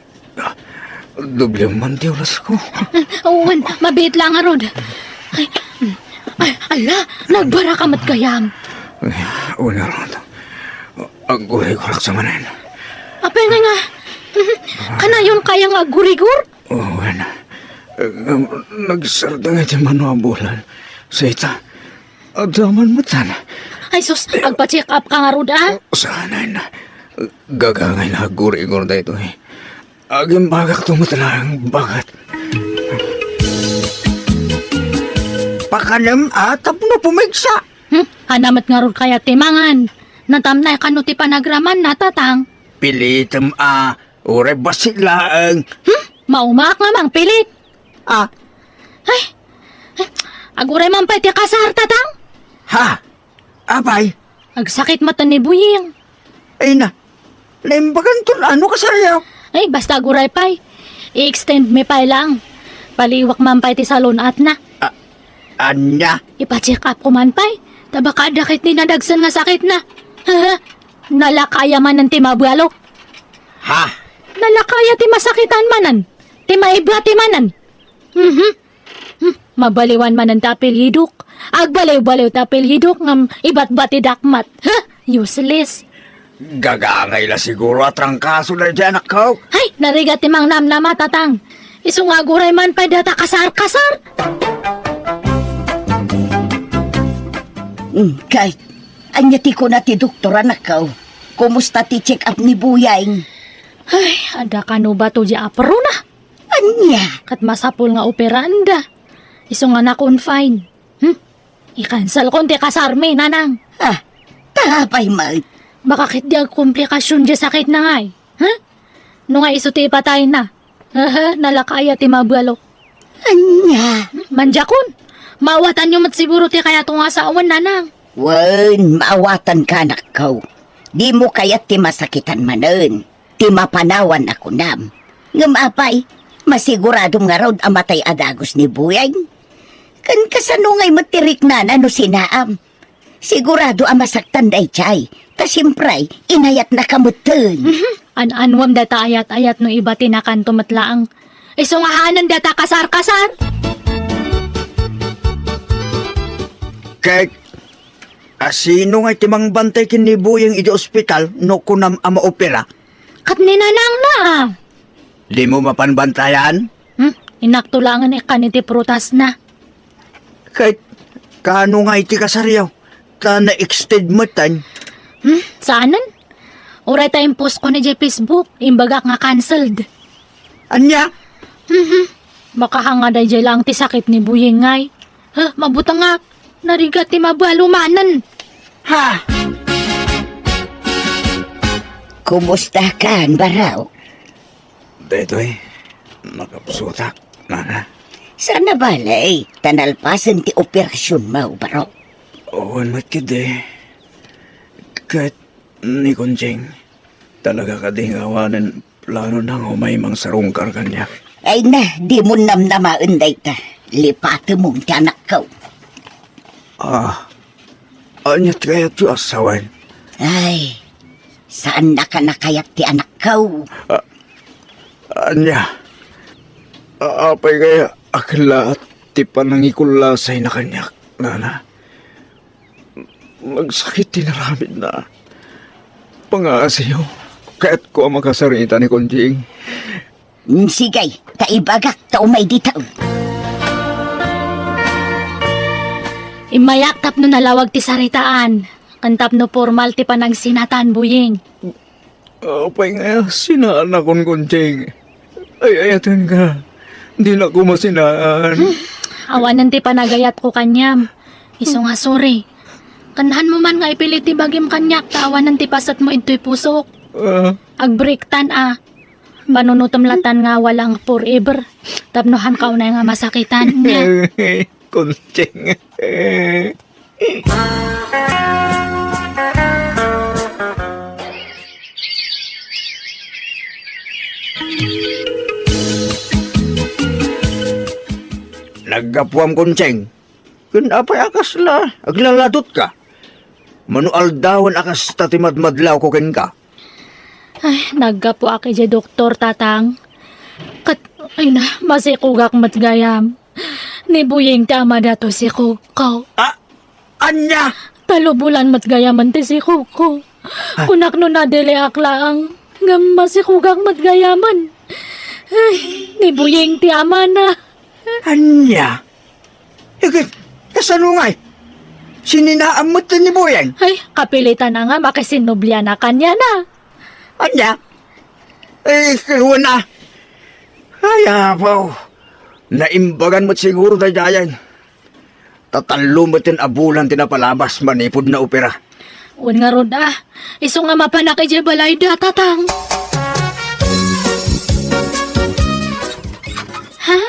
Doble man ti orasko. Wen, mabiit la ngarud. Ay, ay, ala, nagbaraka met gayam. Ay, wen ngarud. Aggurigurak sa manen. Apay nga nga? Kanayon kaya nga aggurigur? Wen. Nagsardeng iti mano a bulan. Sita, adda man metten. Ay sus, agpa-check up ka ngarud, a? Saanen. Gagangay nga aggurigur daytoy. Agimbagakto met laeng baket. Pakanem a tapno pumigsa. Hmm, ania met ngarud kayat ti mangan? Natamnay kano ti panagramanna, Tatang? Pilitem a, uray bassit laeng. Hmm, maumaak nga mangpilit. Ah. Ay, ay, aguray man pay ti kasar, Tatang? Ha? Apay? Agsakit met ni Buying. Ay na, naimbaganto, ano kasaryo? Ay, basta aguray pay. I-extend mi pay lang. Paliiwak man pay ti salon-atna. A-, ania? Ipa-check up ko man pay. Ta baka adda ket ni nadagsen nga sakitna. Nalaka aya manen ti mabualo. Ha? Nalaka aya ti masakitan manen. Ti maibati manen. Mhm. Hmm, mabaliwan manen ti apelyidok. Agbaliwbaliw ti apelyidok ngem ibatbatidak met. Huh? Useless. Gagangay la siguro a trangkaso daydiay anakko. Hay, narigat ti mangnamnama, Tatang. Isu nga aguray man pay data kasar-kasar. Hmm, kay, ania ti kuna ti doktor, anakko? Kumusta ti check-up ni Buying? Ay, adda kano bato diay aprona? Ania? Ket masapul nga operaanda. Isu nga na-confine. Hmm? I-cancelkon ti kasarmi, Nanang. Ah, ta apay met? Baka ket diay agkomplikasion diay sakitna ngay. Huh? No nga isu ti ipatayna. Hehe, nalaka aya ti mabualo. Ania? Mandiakon. Maawatanyo met siguro ti kayato nga sawen, Nanang. Wen, maawatanka, anakko. Dimo kayat ti masakitan manen ti mapanawan a kunam. Ngem apay, masiguradom ngarud a matay a dagus ni Buying? Ken kasano ngay met ti riknana no sinaam? Sigurado a masaktan daydiay, ta siempre, inayatnaka metten. Mhm. An-anuem dayta ayat-ayat no ibatinakanto met laeng. Isu nga haanen dayta kasar-kasar. Ket, a, sino ngay ti mangbantay ken ni Buying iti ospital no kunam a maopera? Ket ni Nanangna, a. Dimo mapan bantayan? Hmm? Inakto laengen ikkan iti prutasna. Ket, kaano ngay ti kasaryo? Ta na-extend metten. Hmm? Saanen? Uray ta impostko idiay Facebook, imbagak nga cancelled. Ania? Mhm. Baka nga daydiay laeng ti sakit ni Buying ngay. Huh, mabutengak. Narigat ti mabualo manen. Ha? Kumusta kan, Baro? Daytoy, nakapsutak, Nana. Saan a bale, ta nalpasen ti operasionmo, Baro? Wen met ketdi. Ket ni Conching, talaga kadi nga awanen planona nga umay mangsarungkar kaniak? Ay na, dimo namnamaen dayta. Lipatemon ti anakko. Ah, ania ti kayatyo a sawen? Ay, saannaka a kayat ti anakko. Ah, ania? A-, apay kaya a ket laat ti panangikullasayna kaniak, Nana? Nagsakit ti inaramidna. Pangaasiyo, kayatko a makasarita ni Conching. Mm, sige, ta ibagak ta umay dita. Immayak tapno nalawag ti saritaan, ken tapno pormal ti panagsinatan, Buying. Apay nga sinaanakon, Conching? Ay-ayatenka. Dinako masinaan. Hmm, awanen ti panagayatko kaniam. Isu nga sorry. Ken haanmo man nga ipilit ti bagim kaniak ta awanen ti pasetmo idtoy pusok. Ah. Agbreaktan a. Panunotem latan nga awanen forever. Tapno haanka unay nga masakitan. Nya. Conching. Naggapuam, Conching. Ken apay a kasla aglaladutka? Mano aldawen a kasta ti madmadlawko kenka? Ay, naggapuak idiay doktor, Tatang. Ket, ay na, masikogak met gayam. Ni Buying ti amada toy sikogko. Ah, ania? Talo bulan met gayamen ti sikogko. Ah. Kunak no nadeleak laeng, ngem masikogak met gayamen. Ay, ni Buying ti amana. Ania? Iket, kasano ngay? Sininaam met ni Buying? Ay, kapilitan a nga makisinnubliana kaniana. Ania? Eh, wen a. Ay, apo. Naimbagan met siguro daydiay. Ta tallo met a bulan ti napalabas manipud naopera. Wen ngarud a. Isu nga mapanak idiay balayda, Tatang. Ha?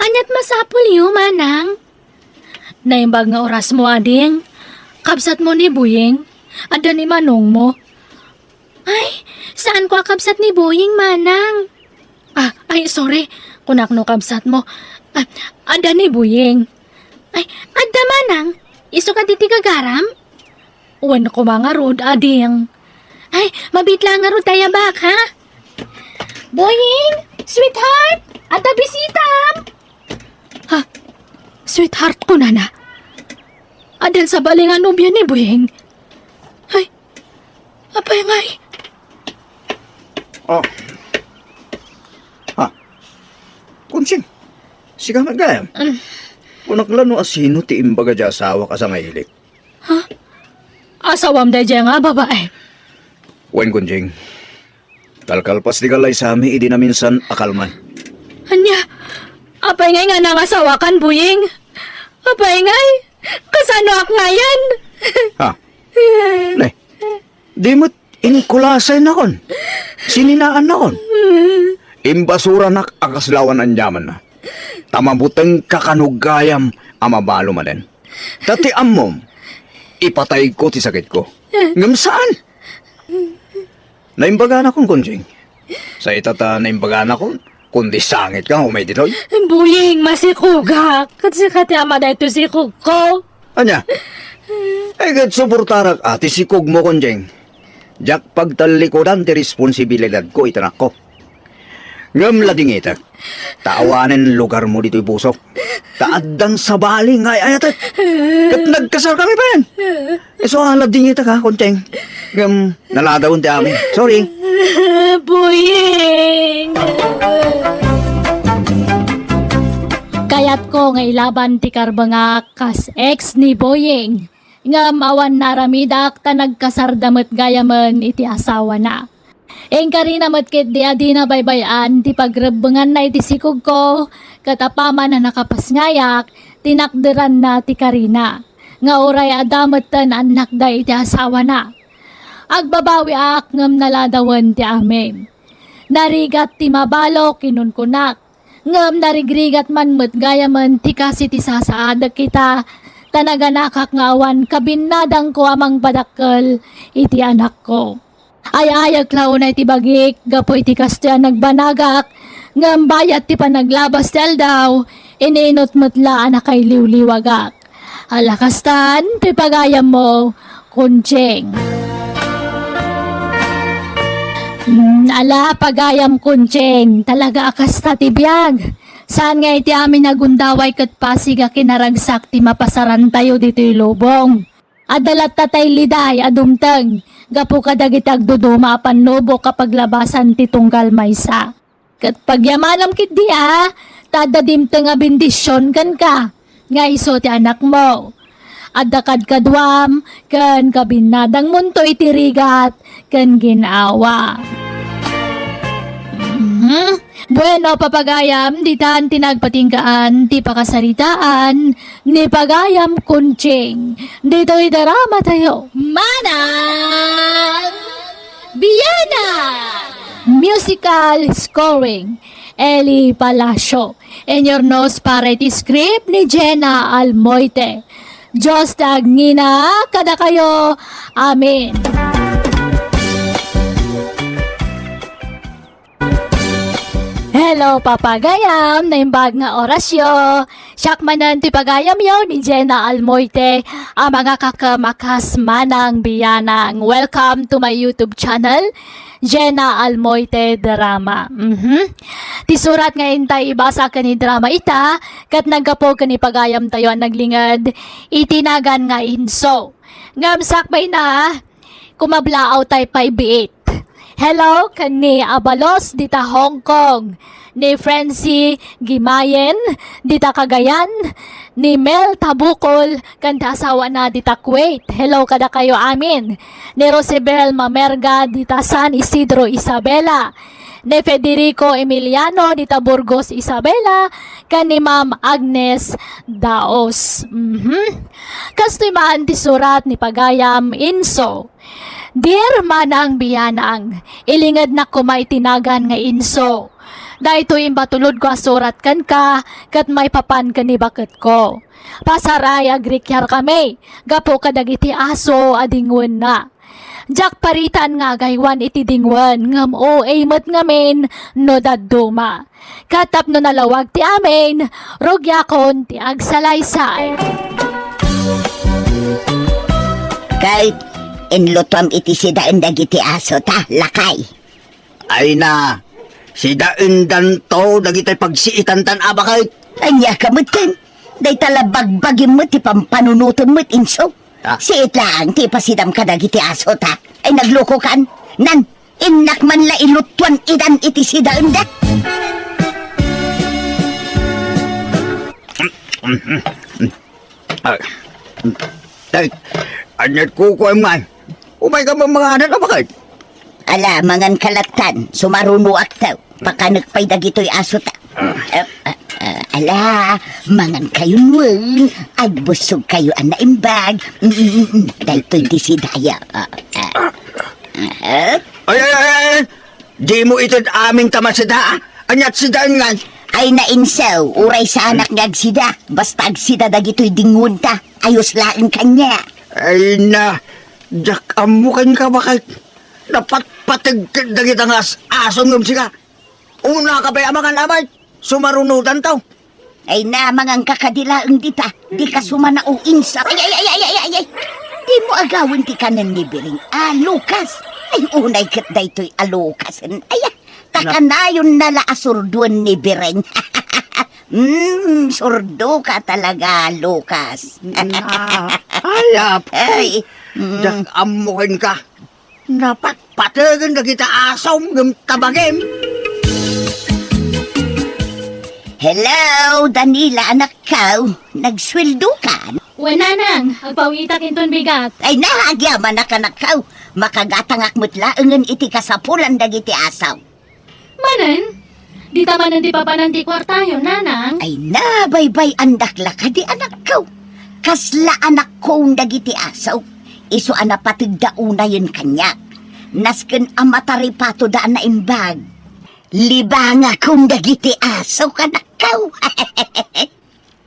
Aniat masapulyo, Manang? Naimbag nga orasmo, ading. Kabsatmo ni Buying. Adda ni manongmo. Ay, saanko a kabsat ni Buying, Manang. Ah, ay, sorry. Kunak no kabsatmo. Ah, adda ni Buying. Ay, adda, Manang. Isu kadi ti gagaram? Wen koma ngarud, ading. Ay, mabiit laeng ngarud ta ayabak, ha? Buying, sweetheart, adda bisitam. Ha? Sweetheart, kunana. Addan sabali nga nobia ni Buying. Ay, apay ngay? Oh. Ha? Kunching, sika met gayam? Mm. Kunak la no asino ti imbaga diay asawak a sangailik. Ha? Asawam daydiay nga babae? Wen, Kunching. Kalkalpas ti kalaysami idi naminsan a kalman. Ania? Apay ngay nga nangasawakan, Buying? Apay ngay? Kasanoak ngayen? Ha? Ne, di met inkulasaynakon. Sininaannakon. Imbasuranak a kasla awan aniamanna. Ta mabutengka kano gayam a mabalo manen. Ta ti ammom, ipatayko ti sakitko. Ngem saan? Naimbaganakon, Kunching. Sa ita ta naimbaganakon, kundi sangitka nga umay ditoy. Buying, masikogak. Ket sika ti ama daytoy sikogko. Ania? Ay, ket suportarak a ti sikogmo, Kunching. Diak pagtallikudan ti responsibilidadko iti anakko. Ngem ladingitek, ta awanen lugarmo ditoy pusok. Ta addan sabali nga ay-ayatek. Ket nagkasarkami payen. Isu a ladingitek, ha, Kunching. Ngem naladawen ti amin. Sorry. Buying! Kayatko nga ilaban ti karbengak kas ex ni Buying. Ngem awan naramidak ta nagkasarda met gayamen iti asawana. Inkarina met ketdi a dina baybay-an ti pagrebbenganna iti sikogko, ket apaman a nakapasngayak, tinakderanna ti karina, nga uray adda metten annakda iti asawana. Agbabawiak ngem naladawen ti amin. Narigat ti mabalok, kinunkunak. Ngem narigrigat man met gayamen ti kasi ti sasaadek ita, ta naganakak nga awan kabinnadangko a mangpadakkel iti anakko. Ay-ayek la unay ti bagik gapu iti kastoy a nagbanagak, ngem bayat ti panaglabas ti aldaw, ininot met la a nakailiwliwagak. Ala kastan, ti pagayammo, Kunching. Mm, ala, pagayam, Kunching. Talaga a kasta ti biag. Saan nga iti amin a gundaway ket pasig a kinaragsak ti mapasarantayo ditoy lubong. Adda latta tay liday a dumteng gapu kadagiti agduduma a pannubok a paglabasan ti tunggal maysa. Ket pagyamanam ketdi a, ta adda dimteng a bendision kenka, nga isu ti anakmo. Adda kadkaduam ken kabinnadangmonto iti rigat ken gin-awa. Mhm. Bueno, papagayam, ditan ti nagpatinggaan ti pakasaritaan ni Pagayam Kunching. Ditoy drama tayo. Manang Biana! Musical scoring, Eli Palacio. Inyurnos para iti script ni Jenna Almoite. Dios ti agngina kadakayo. Amen. Hello, papagayam, naimbag nga orasyo. Siak manen ti pagayamyo ni Jenna Almoite, a mangakakem a kas Manang Bianang. Welcome to my YouTube channel, Jenna Almoite Drama. Mhm. Ti surat nga intay ibasa ken idrama ita, ket naggapu ken ni pagayamtayo a naglinged iti nagan nga Inso. Ngem sakbay na, kumablaaw tay pay biit. Hello, ken ni Abalos dita Hong Kong, ni Francie Gimayen dita Cagayan, ni Mel Tabukol, ken ti asawana dita Kuwait. Hello kadakayo amin. Ni Rosibel Mamerga dita San Isidro, Isabela, ni Federico Emiliano dita Burgos, Isabela, ken ni Ma'am Agnes Daos. Mhm. Kastoy man ti surat ni pagayam Inso. Dear Manang Bianang, ilingednak koma iti nagan nga Inso. Daytoy imbatulodko a surat kenka ket maipapan ken ni baketko. Pasaray, agrikiar kami gapu kadagiti aso a dingwenna. Diak paritan nga agaywan iti dingwen, ngem O A met ngamin no dadduma. Ket tapno nalawag ti amin, rugiakon ti agsalaysay. Ket inlutuam iti sidaen dagiti aso ta, lakay. Ay na, sidaendanto dagitoy pagsiitantan a baket. Ania ka metten? Dayta la bagbagim met ti pampanunotem met, Inso. Ah. Siit laeng ti ipasidam kadagiti aso ta. Ay, naglukokan. Nan, innak man la ilutuan idan iti sidaenda. Ay. Ay, ania't kukuem ngay? Umayka man mangan a baket? Ala, mangan ka lattan, sumarunoakto. Pakanek pay dagitoy aso ta. Ah. Eh, eh, eh, ala, mangan kayo nuen. Agbussog kayo a naimbag. Mm, mm, mm. Daytoy ti sidayo. Ah, ah. Ah. Ay, ay, ay, ay, ay. Dimo ited amin ta masida, ah. Ania't sidaen ngay? Ay, na, Inso, uray saanak nga agsida. Basta agsida dagitoy dingwen ta. Ayos laeng kaniak. Ay na, diak ammo kenka baket. Napatpateg ket dagita nga as-aso ngem sika. Unaka pay a mangan a baket. Sumarunodanto. Ay na, manganka kadi laeng dita. Dika sumanao, Inso. Ay, ay, ay, ay, ay, ay, ay. Dimo agawen ti kanen ni Biring a lukas. Ay, unay ket daytoy a lukasen. Ay, ah, ta kanayon na la a surduen ni Biring. Mm, surdo ka talaga, lukas. Na, ay, apo. Ay, mm. Diak ammo kenka. Napatpategen dagita asom ngem tabagem. Hello, Danila, anakko. Nagsueldo ka? Wen, nanang, agpawitak inton bigat. Ay, na, agyamanak, anakko. Makagatangak met laengen iti kasapulan dagiti asom. Manen? Dita manen ti papanan ti kuartayo, nanang? Ay, na, baybay-andak la kadi, anakko. Kasla anakko dagiti aso. Isu a napategda unayen kaniak. Nasken a mataripatoda a naimbag. Libangakon dagiti aso, anakko.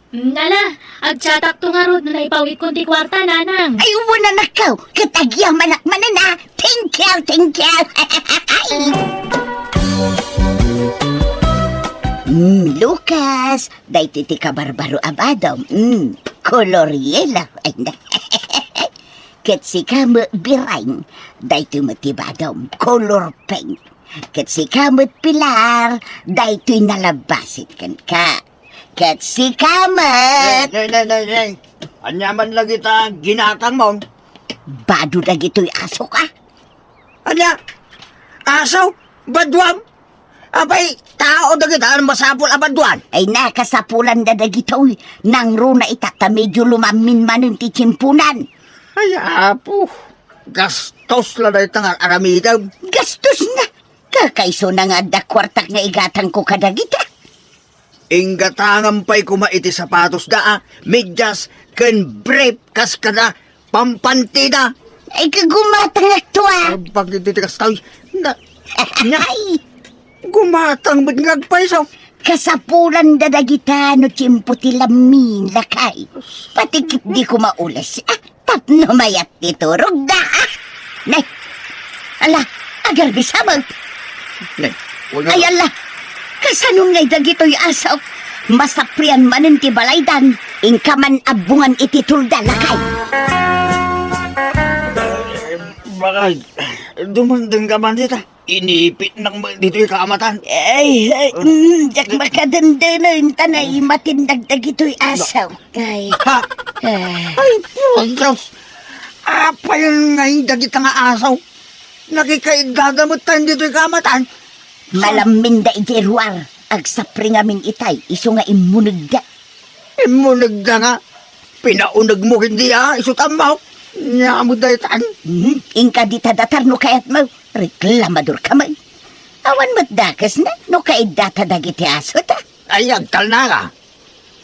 Mm, ala, agchatakto ngarud no naipawitkon ti kuarta, nanang. Ay, wen, anakko, ket agyamanak manen, a. Thank you, thank you. Mm, lukas, daytoy ti kabarbaro a badom. Mm, kolor yellow. Ay, na. Ket sika met, Bireng, daytoy met ti badom, kolor pink. Ket sika met, Pilar, daytoy nalabasit kenka. Ket sika met. Nay, nay, nay, nay, nay. Ania man lagita ginatangmo? Bado dagitoy aso ka? Ania? Aso? Baduam? Apay, tao dagita a masapul a baduan? Ay, nakasapulanda dagitoy. Nangruna ita ta medyo lumammin manen ti tiemponan. Ay, apo. Gastos la dayta nga aramidem. Gastos na. Kakaisuna nga adda kuartak nga igatangko kadagita. Inggatangam pay koma iti sapatosda a medyas ken brief kas kada pampantida. Ay, kagumatangakto, a. Pag iti ti kastoy, na, na, ay, gumatang met nga agpayso. Kasapulanda dagita no tiempo ti lammi, lakay. Pati ket di ko maules. Ah, tapno mayat ti turogda, ah. Nay, ala, agarbisamek. Nay, wala. Ay, ala, Sanon ngay dagitoy, asok? Masaprian manen ti balaydan, inka man abbongan iti tolda, lakay. Bakit? Dumundeng ka man dita. Inipitnak met ditoy kaamatan. Ay, ay, mm, diak makadendenen ta naimatinnak dagitoy, asok. Ay. Ha? Ah. Ay, Dios! Apay ngay dagita nga asaw? Nakikaiddada met tayo ditoy kaamatan. Malamminda idiay ruar. Agsapri ngamin itay, isu nga immunegda. Immunegda nga? Pinaunegmo hindi, a? Isu tammo. Nia met daytan. Mhm. Inka dita datar no kayatmo. Reklamador ka man. Awan met dakesna no kaiddata dagiti aso ta. Ay, agtalna ka.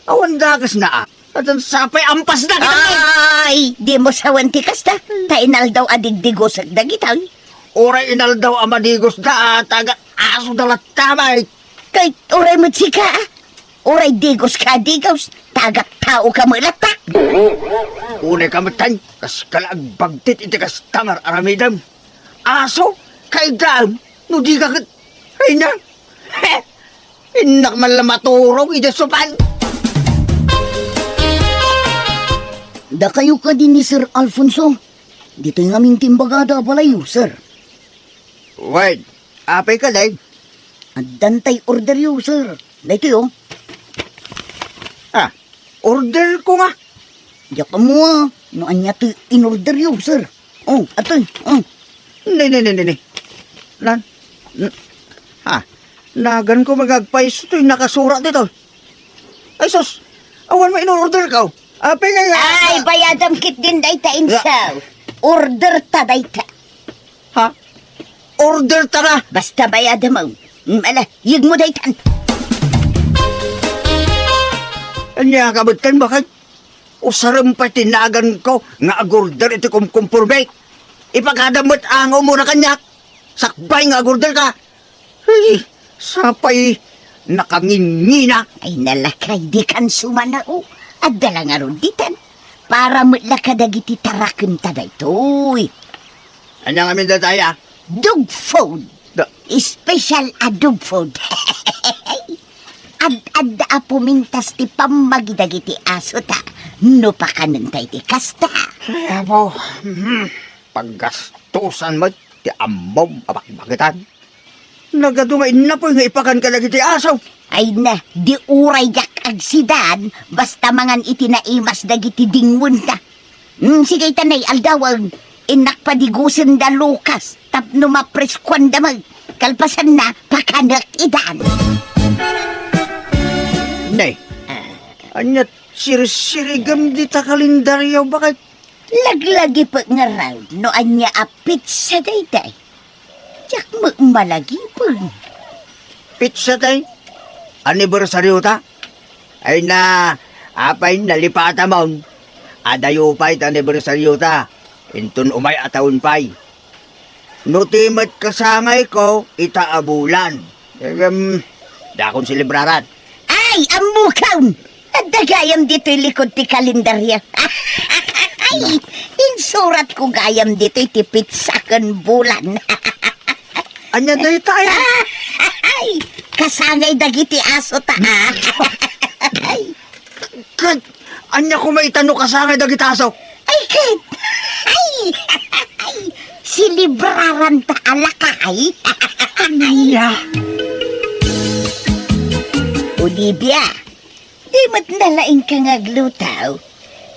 Awan dakesna, a. Atan sapay ampasda kita, a. Ay, dimo sawen ti kasta. Ta inaldaw a digdigosek dagitoy. Uray inaldaw a madigosda, a, ta agat-asoda latta, bay. Kay uray met sika, a. Uray digoska a digos, ta agat-taoka met latta. Unay ka met, tay, kaska la agbagtit iti kasta nga aramidem. Aso, kaidaem, no dika ket, ay na. Innak man la maturog idiay sopan. Dakayo kadi ni Sir Alfonso? Ditoy ngamin ti imbagada a balayyo, sir. Wen, apay kadi? Addan tay orderyo, sir. Daytoy, o. Ah, orderko nga. Diak ammo, a, no ania ti inorderyo, sir. O, atoy, o. Ne, ne, ne, ne, ne. Lan? N-, ha? Naganko nga agpayso toy nakasurat ditoy. Ay, sus! Awan mainorderko. Apay nga nga? Ay, bayadam ketdin dayta, insaw. Orderta dayta. Ha? Orderta nga? Basta bayadam, o. Mm, ala, yegmo daytan. Ania ka met, tay, baket? Usarem pay ti naganko nga agorder iti kumkumporme. Ipakadam met nga umuna kaniak. Sakbay nga agorderka. Ay, sapay nakangingina. Ay, nalakay, dikan sumana, o. Adda la ngarud ditan. Para met la kadagiti tarakenta daytoy. Ania ngamin dayta, a? Dog food. Da- Special a dog food. Ad-adda a pumintas ti pammagi dagiti aso ta no pakanenta iti kasta. Ay, apo. Mhm. Paggastusan met ti ammom a bakbakitan. Nagadu nga innapoy nga ipakan kadagiti aso. Ay na, di uray diak agsidan, basta mangan iti naimas dagiti dingwenta. Hmm, sige, ita nay aldawen, innak padigosen da Lucas, tapno mapreskuan da met. Kalpasanna, pakanek idan. Ne, ah, ania sirisirigem dita kalendario, baket? Laglagipek ngarud no ania a petsa daytay. Diak met malagipek. Petsa tay? Anibersario ta? Ay na, apay nalipatamon? Adayo pay ta anibersario ta. Inton umay a taon pay. No ti met kasangayko, ita a bulan. Ngem, dakon selebraran. Ay, ammokon! Adda gayam ditoy likod ti kalendario. Ay, insuratko gayam ditoy ti petsa ken bulan. Ania dayta, a? Ay, kasangay dagiti aso ta, a. Ay. Ket, ania koma ita no kasangay dagiti aso? Ay, ket, ay, ay, selebraranta a lakay. Ania? Olivia, di met nalaingka nga agluto.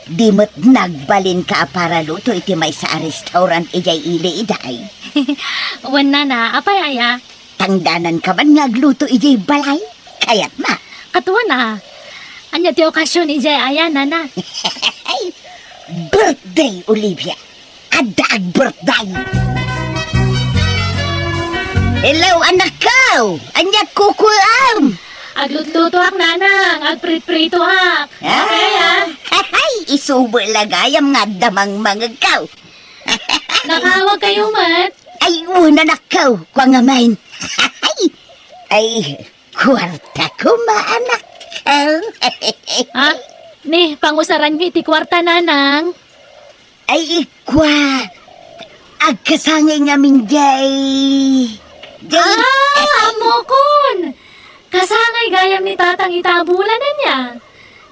Di met nagbalinka a paraluto iti maysa a restaurant idiay ili, iday. Wen, nana, apay aya? Tangdananka man nga agluto idiay balay? Kayatna? Ket wen a. Ania ti okasion idiay aya, nana? Birthday, Olivia. Adda agbirthday. Hello, anakko! Ania kukuam? Aglutlutoak, nanang. Agpritpritoak. Ah? Kaya? Ay, isubo la gayam nga adda mangmangegko. Nakaawagkayo met? Ay, wen, anakko. Kua ngamin. Ay, ay, kuarta koma, anakko. Ha? Ni, pangusaranyo iti kuarta, nanang? Ay, ikua. Agkasangay ngamin jay. Jay. Ah, ammokon! Kasangay gayam ni Tatang ita a bulan ania.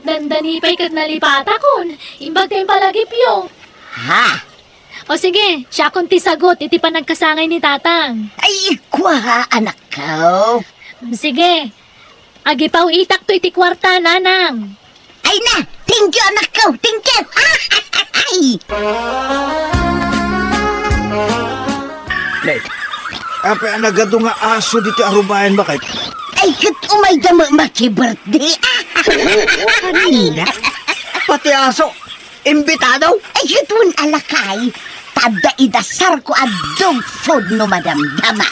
Dandani pay ket nalipatakon. Imbag ta impalagipyo. Ha? O sige, siakon ti sagot iti panagkasangay ni Tatang. Ay, kua, anakko. Sige, agipaw-itakto iti kuarta, Nanang. Ay na, thank you, anakko, thank you. Ay! Nay, apay a nagadu nga aso ditoy arubayan, bakit? Ay, ket umayda met maki-birthday. Kanina? Pati aso, imbitado? Ay, ket wen a lakay, ta adda idasarko a dog food no madamdama.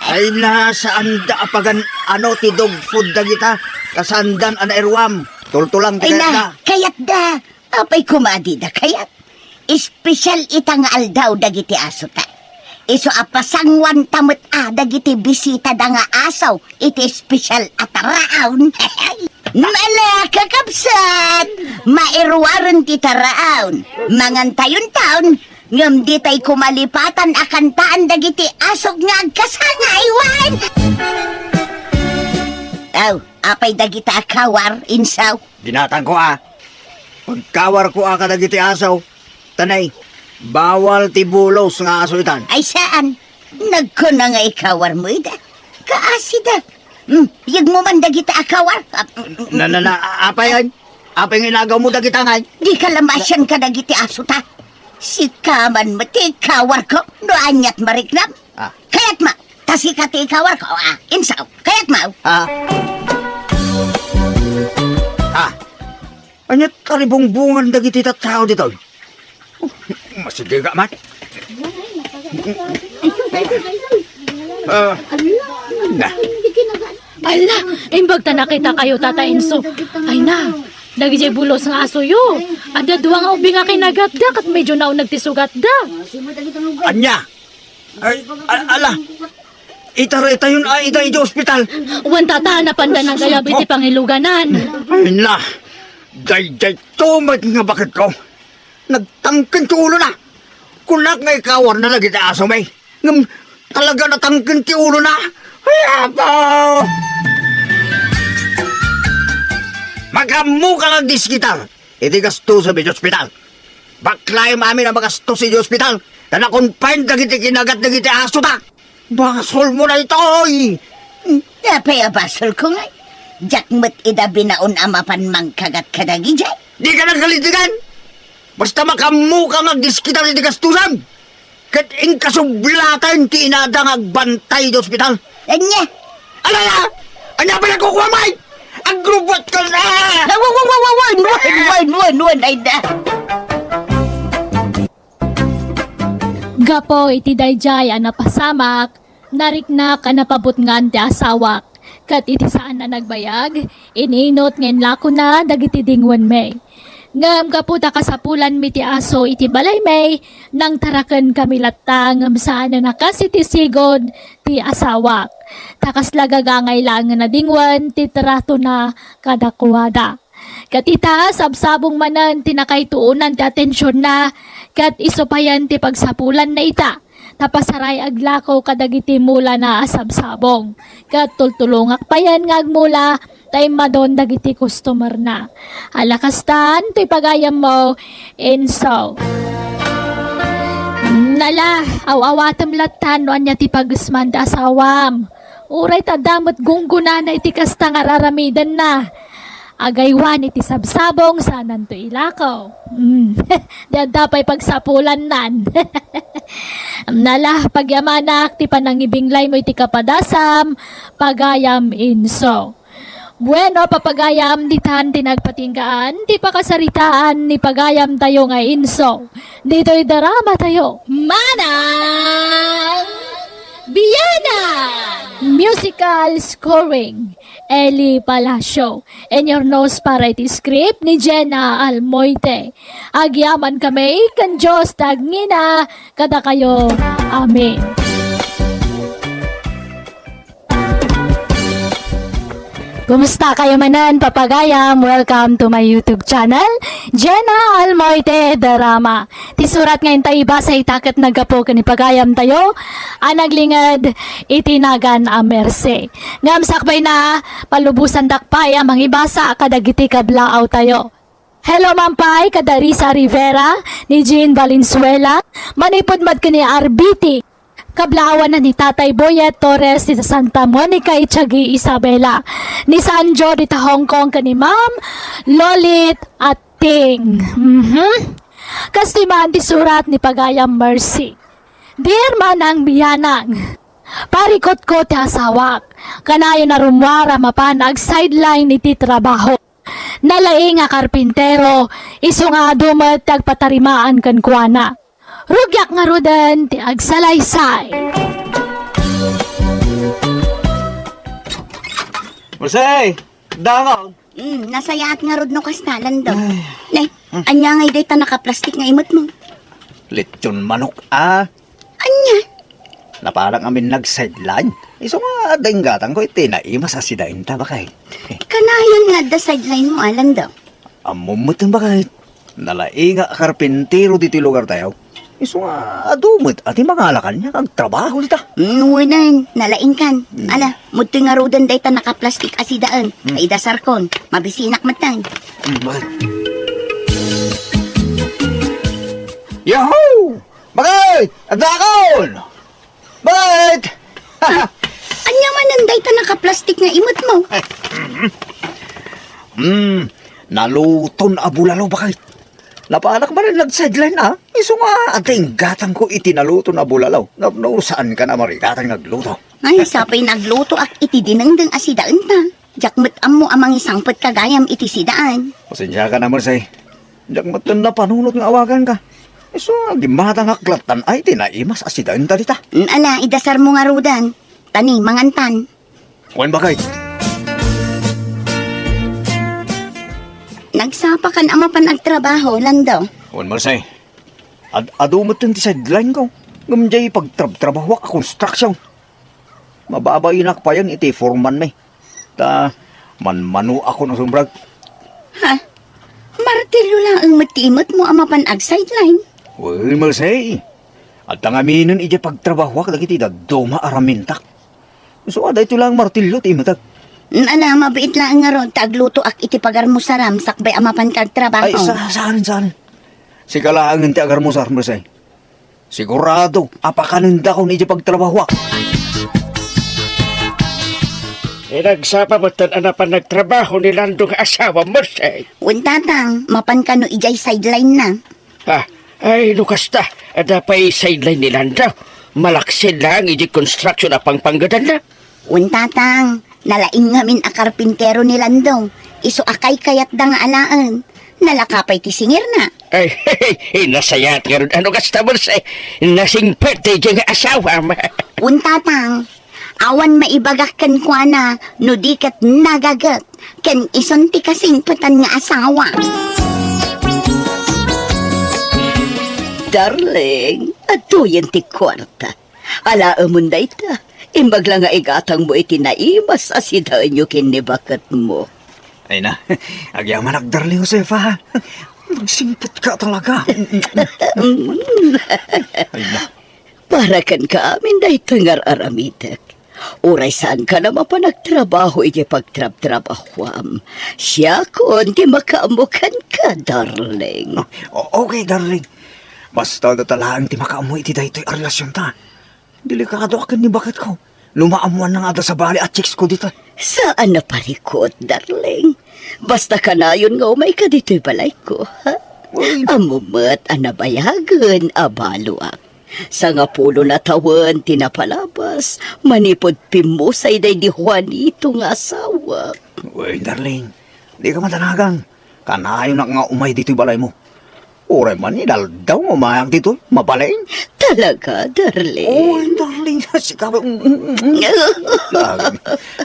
Ay na, saanda a pagan-ano ti dog food dagita, ta saandan a nairuam. Tultulang ti Ay na, kayatda. Kayatda. Apay koma a dida kayat? Espesyal ita nga aldaw dagiti asota. Isu a pasanguanta met a dagiti bisitada nga aso iti espesyal a taraon. Ala, kakabsat! Mairuaren ti taraon. Mangantayon taon, ngem ditay koma lipatan a kantaan dagiti asok nga agkasangay, wen! Aw, apay dagita a kawar, insaw? Dinatangko a. Pagkawarko a kadagiti aso, tanay, bawal ti bulos nga aso itan. Ay, saan? Nagkuna nga ikawarmo ida. Kaasida. Hmm, yegmo man dagita a kawar. Ah, mm, mm, Na, na, na, a-, apay, ay? Apay nga inagawmo dagita ngay? Di ka la masian kadagiti aso ta. Sika man met ti ikawarko no aniat mariknam. Ah. Kayatmo, ta sika ti ikawarko, ah, insaw. Kayatmo. Ah. Ah. Ania ti karibungbungan dagiti tattao ditoy? Oh, masidiga man. Ah, na. Ala, imbag ta nakitakayo, Tata Enzo. Ay na, dagiti bulos nga asoyo. Adda dua nga ubing a kinagatda ket medyo nauneg ti sugatda. Ania? Ay, a-, ala. Itaritayon a ida iti ospital. Wen, Tata, napanda nagayab iti pangiluganan. Ay na, daydiay tumet nga baketko. Nagtangken ti ulona. Kunak nga ikawarna dagiti asomi. Ngem talaga natangken ti ulona. Ay, apo! Makaammoka nga agdiskitar iti gastoem iti ospital. Baklaem amin a magastos iti ospital. Ta na-confine dagiti kinagat dagiti aso ta. Basolmo daytoy! Apay a basolko ngay? Diak met ida binaon a mapan mangkagat kadagidiay. Dika nagkalintegan! Basta makaammoka nga agdiskitar iti gastoem! Ket inkasublatan ti inada nga agbantay iti ospital. Ania? Ala! Ania pay a kukuam? Agrubutkon a! Wen, wen, wen, wen, wen, wen, wen, ay da. Gapu iti daydiay a napasamak, nariknak a napabutngan ti asawak, ket iti saan a nagbayag, ininut nga inlakona dagiti dingwenmi. Ngem gapu ta kasapulanmi ti aso iti balaymi, nangtarakenkami latta ngem saan a nakas iti sigud ti asawak. Ta kasla gagangay laeng a dingwen ti tratona kadakuada. Ket ita, sabsabong manen ti nakaituonan ti atensionna, ket isu payen ti pagsapulanna ita, ta pasaray aglako kadagiti mulana a sabsabong. Ket tultulongak payen nga agmula ta immadon dagiti customerna. Ala kastan, toy pagayammo, Enzo. Nala, aw-awatem latta no ania ti pagesman ti asawam. Uray ta adda met gunggonana iti kasta nga ar-aramidenna. Agaywan iti sabsabong, saananto ilako. Mm. Di adda pay pagsapulannan. Nala, pagyamanak ti panangibinglaymo iti kapadasam, pagayam Enzo. Bueno, papagayam, ditan ti nagpatinggaan ti pakasaritaan ni pagayamtayo nga Enzo. Ditoy dramatayo. Manang Biana! Musical scoring, Eli Palacio. Inyurnos para iti script ni Jenna Almoite. Agyamankami ken Dios ti agngina kadakayo. Amen. Kumusta kayo manen, papagayam? Welcome to my YouTube channel, Jenna Almoite Drama. Ti surat nga inta ibasa ita ket naggapu ken ni pagayamtayo a naglinged iti nagan a Mercy. Ngem sakbayna, palubosandak pay a mangibasa kadagiti kablaaw tayo. Hello man pay kada Risa Rivera, ni Jean Valenzuela, manipud met ken ni Arbiti. Kablaawan ni Tatay Boyet Torres ti Santa Monica, Itiagi, Isabela, ni Sanjo dita Hong Kong ken ni Ma'am Lolit Ating. Mhm. Kastoy man ti surat ni pagayam Mercy. Dear Manang Bianang, parikutko ti asawak. Kanayon a rummuar a mapan ag-sideline iti trabaho. Nalaing a karpintero, isu nga adu met ti agpatarimaan kenkuana. Rugiak ngaruden ti agsalaysay. Jose, dangaw. Mm, nasayaat ngarud no kasta, Lando. Ay. Ne, anya ngay dayta nakaplastik nga imutmo? Lechon manok, ah. Anya? Napalak amin nag-sideline. Isu nga adda inggatangko iti naimas a sidaenta, baket. Kanayon nga adda sideline mo, Alan, daw? Ammom met, baket. Nalaing a karpintero ditoy lugar tayo. Isu nga adu met a ti mangalakan nga agtrabaho dita. Mm, wen, nalaingkan. Mm. Ala, mudtoy ngaruden dayta nakaplastik a sidaen. Mm. Ay, dasarkon. Mabisinak met. Mm, baket. Yahoo! Baket! Adakon! Baket! Anya manen dayta nakaplastik nga imutmo? Hmm, naluton a bulalo, baket. Napalak manen nag-sideline, ah. Isu nga adda inggatangko iti naluton a bulalo. Napno saan ka na marigatan nga agluto? Ay, sapay naglutoak iti dinengdeng a sidaenta. Diak met ammo a mangisangpet ka gayam iti sidaen. Pasensiaka na, Mercy. Diak met napanunot nga awaganka. Isu nga gimmatangak lattan ay ti naimas a sidaenta dita. Mm, ala, idasarmo ngaruden. Tani, mangantan. Wen, baket. Nagsapakan a mapan agtrabaho, Lando. Wen, Mercy. Ad-, adu met ti sideline ko. Ngem diay pagtrabtrabahoak a construction. Mababainak payen iti foreman mi. Ta manmanoakon a sumrek. Ha? Martilyo laeng met ti imutmo a mapan ag-sideline? Wen, Mercy. Adda ngaminen idiay pagtrabahoak dagiti dadduma a ramintak. Isu a daytoy laeng martilyo ti imetek. Mm, ala, mabiit laeng ngarud ta aglutoak iti pagarmusaram sakbay a mapanka agtrabaho. Ay, sa-, saan, saan. Sika laengen ti agarmusar, Mercy. Sigurado a pakanendakon idiay pagtrabahoak. Inagsapa metten a napan nagtrabaho ni Lando nga asawa, Mercy. Wen, Tatang, mapan kano idiay sideline na? Ah, ay, no kasta, adda pay sideline ni Lando. Malaksid laeng idiay construction a pangpanggedanna. Wen, Tatang, nalaing ngamin a karpintero ni Lando. Isu a kaykayatda nga alaen. Nalaka pay ti singirna. Ay, nasayaat ngarud a no kasta, Mercy. Nasingpet daydiay nga asawam. Wen, Tatang, awan maibagak kenkuana no di ket nagaget ken isun ti kasingpetan nga asawa. Darling, adtoyen ti kuarta. Alaemon dayta, imbag la nga igatangmo iti naimas a sidaenyo ken ni baketmo. Ay na, agyamanak, darling Josefa. Nagsingpetka talaga. Ay na. Para kenka amin daytoy nga ar-aramidek. Uray saanka a mapan agtrabaho iti pagtrabtrabahoam, siakon ti makaammo kenka, darling. O-, okay, darling. Basta dayta laeng ti makaammo iti daytoy a relasionta. Delikadoak ken ni baketko. No maammoanna nga adda sabali a chicks ko dita. Saan a parikut, darling. Basta kanayon nga umayka ditoy balayko, ha? Uy. Ammo met a nabayagen a baloak. Sangapulo a tawen ti napalabas, manipud pimmusay daydi Juanito nga asawak. Uy, darling, dika madanagan. Kanayonak nga umay ditoy balaymo. Uray man inaldaw nga umayak ditoy, mabalin. Talaga, darling? Oo, darling. Sika, mm, mm, mm.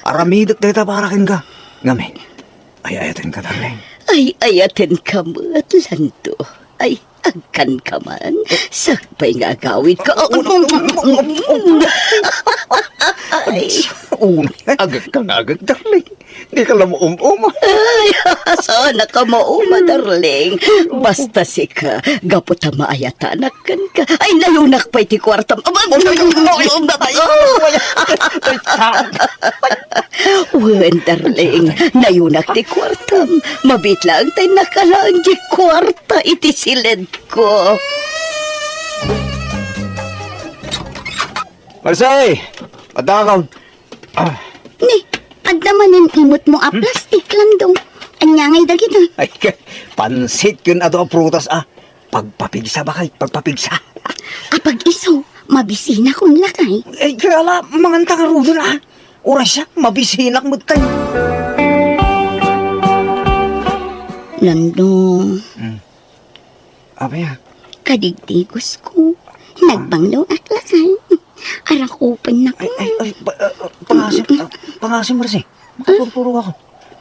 Aramidek dayta para kenka. Ngamin, ay-ayatenka, darling. Ay-ayatenka met, Lando. Ay, agkanka man. Sakbay nga agawidka. Ay. Unay, agek ka nga agek, darling. Di ka la maum-uma. Ay, saan ka mauma, darling? Basta sika, gapu ta maayatanak kenka. Ay, nayunak pay ti kuartam. Aba, ay, ay, ay, ay, ay, ay, ay, ay, ay, ay, ay. Wen, darling, nayunak ti kuartam. Mabiit laeng tay nakalaeng ti kuarta iti siledko. Marse! Adda ka. Ah. Ni, adda manen imutmo a plastik, Landong. Ania ngay dagita? Ay, ka-, pansit ken adu a prutas, ah. Pagpapigsa, baket, pagpapigsa. Apag isu, mabisinakon lakay. Ay, kaya la, manganta ngaruden, ah. Uray siak, mabisinak met tayo. Landong. Hmm. Apay a? Kadigdigos ko. Nagbanglo ak lakay. Arakupen na ko. Ay, ay, ay, pa-, ah, ah, pangasim, ah, pangasim, Marse. Makaturturog ako.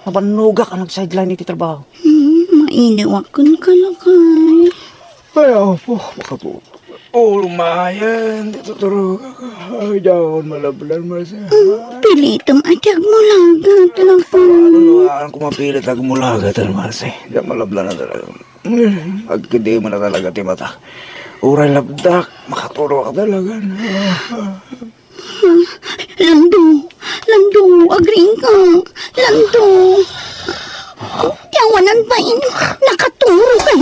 Mabannogak ang nag-sideline iti trabaho. Hmm, mainiwak kun ka lakay. Ay, apo, makatulog. Ulo mayan, di tuturog ako. Ay, daon, malablan, Marse. Hmm, pilitem a ti agmulagat, lakay. Ano, ano, ano, kung mapilit agmulagat, Marse. Di malablan na talaga. Agkidi mo na talaga ti mata. Uray labdak, makaturo ka talaga. Lando, Lando, agriing ka. Lando. Ti awanan bain, nakaturo ka.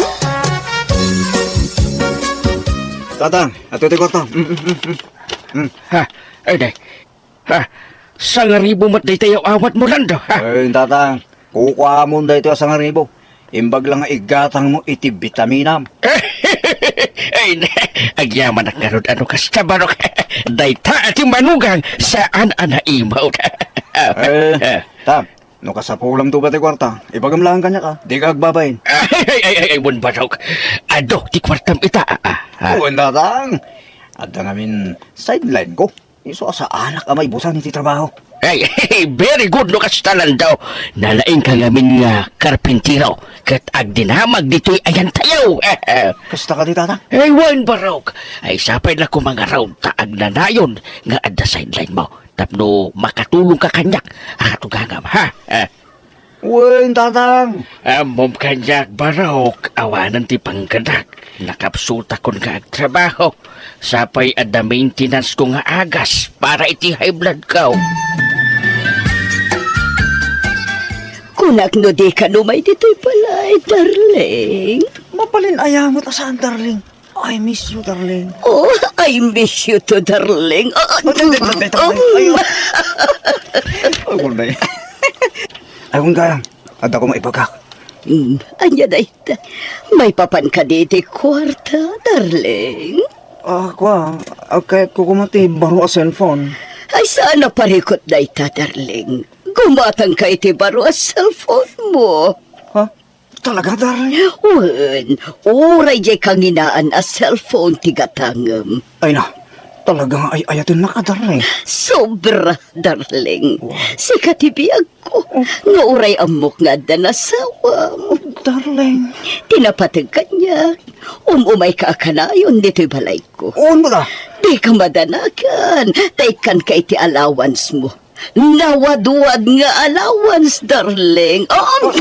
Tatang, ato ti kwarta. Mm, mm, mm, mm. Mm. Ha, ay, day. Ha? Sangaribu met daytoy aw-awatmo, Lando, ha? Ay, tatang, kukuamon daytoy a sangaribu. Imbag la nga igatangmo iti bitaminam. Ay, agyamanak ngarud a no kasta, Barok. Dayta a ti manugang, saan a naimaw. Eh, ta, no kasapulam to ba ti kwarta, ibagam lang kaniak, a. Di ka agbabain. Ay, ay, ay, ay, ay, wen, Barok. Adu ti kwartam ita, a, a, a. Wen, tatang. Adda ngamin sideline ko. Isu a saanak a maibusan iti trabaho. Ay, very good no kasta, Lando. Nalaing ka ngamin nga karpintero ket agdinamag ditoy ayantayo. Kasta kadi, tatang? Ay, wen, Barok. Ay, sapay la koma ngarud ta agnanayon nga adda sideline mo tapno makatulong ka kaniak a katugangam, ha? Wen, tatang. Ammom kaniak, Barok, awanen ti panggedak. Nakapsutakon nga agtrabaho. Sapay adda maintenance ko nga agas para iti high blood ko. Kunak no di ka umay ditoy balay, darling. Mabalin aya met a saan, darling. I miss you, darling. Oh, I miss you too, darling. Ah, ay, ay, ay, ay, ay, ay, ay. Ay, kun na. Ay, kun kaya, adda ko maibagak. Hmm, ania dayta? Maipapan kadi ti kwarta, darling? Ah, kwa, ah, kayat ko koma ti baro a cellphone. Ay, saan a parikut dayta, darling? Gumatang ka iti baro a cellphone mo. Ha? Talaga, darling? Wen, uray diay kanginaan a cellphone ti gatangem. Ay na, talaga nga ay-ayatennak a, darling. Sobra, darling. Wow. Sika ti biagko, nga uray ammok nga adda nasawam. Darling. Ti napateg kaniak, um-umayka a kanayon ditoy balayko. Wen, baga. Dika madanagan, ta ikkanka iti allowance mo. Nawadwad nga allowance, darling. Oh.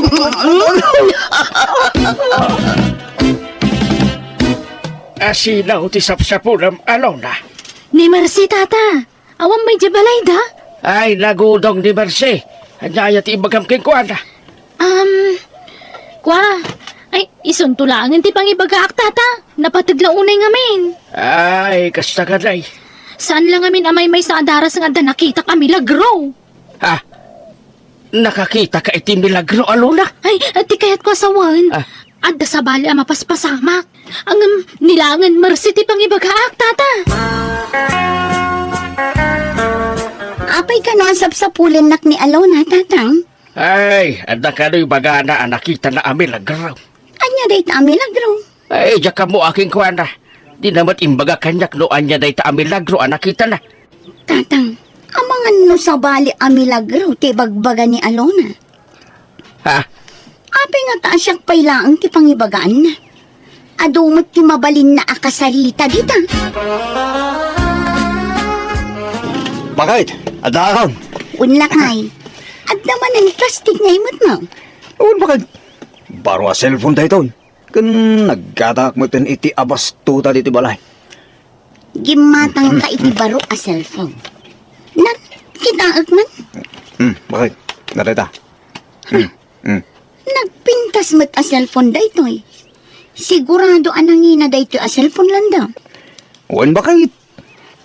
Asino ti sapsapulam, Alona? Ni Mercy, tata. Awan may di balay da? Ay, nagudong ni Mercy. Ania aya ti ibagam kenkuana? Um, kwa, ay, isunto laengen ti pangibagaak, tata. Napateg la unay ngamin. Ay, kasta kadi. Saan la ngamin a maymaysa a daras nga adda nakitak a milagro? Ha? Nakakita ka iti milagro, Alona? Ay, ti kayat ko a sawen. Ah. Adda sabali a mapaspasamak. Ngem, ni laengen Mercy ti pangibagaak, tata. Apay kano a sapsapulennak ni Alona, tatang? Ay, adda kano ibagana a nakitana a milagro. Ania dayta a milagro? Ay, diak ammo a kenkuana. Dina met imbaga kaniak no ania dayta a milagro a nakitana. Tatang, amangan no sabali a milagro ti ibagbaga ni Alona. Ha? Apay ngata a siak pay laeng ti pangibagaanna? Adu met ti mabalinna a kasarita dita. Bakit? Adda akon. Wen lakay, adda manen plastik nga imutmo. Wen, bakit? Baro a cellphone daytoy. Ken naggatak metten iti abastuta ditoy balay. Gimmatangka iti baro a cellphone. Nan, kitaek man. Hmm, bakit? Narita. Hmm, hmm. Nagpintas met a cellphone daytoy. Sigurado a nangina daytoy a cellphone, Lando. Wen, bakit?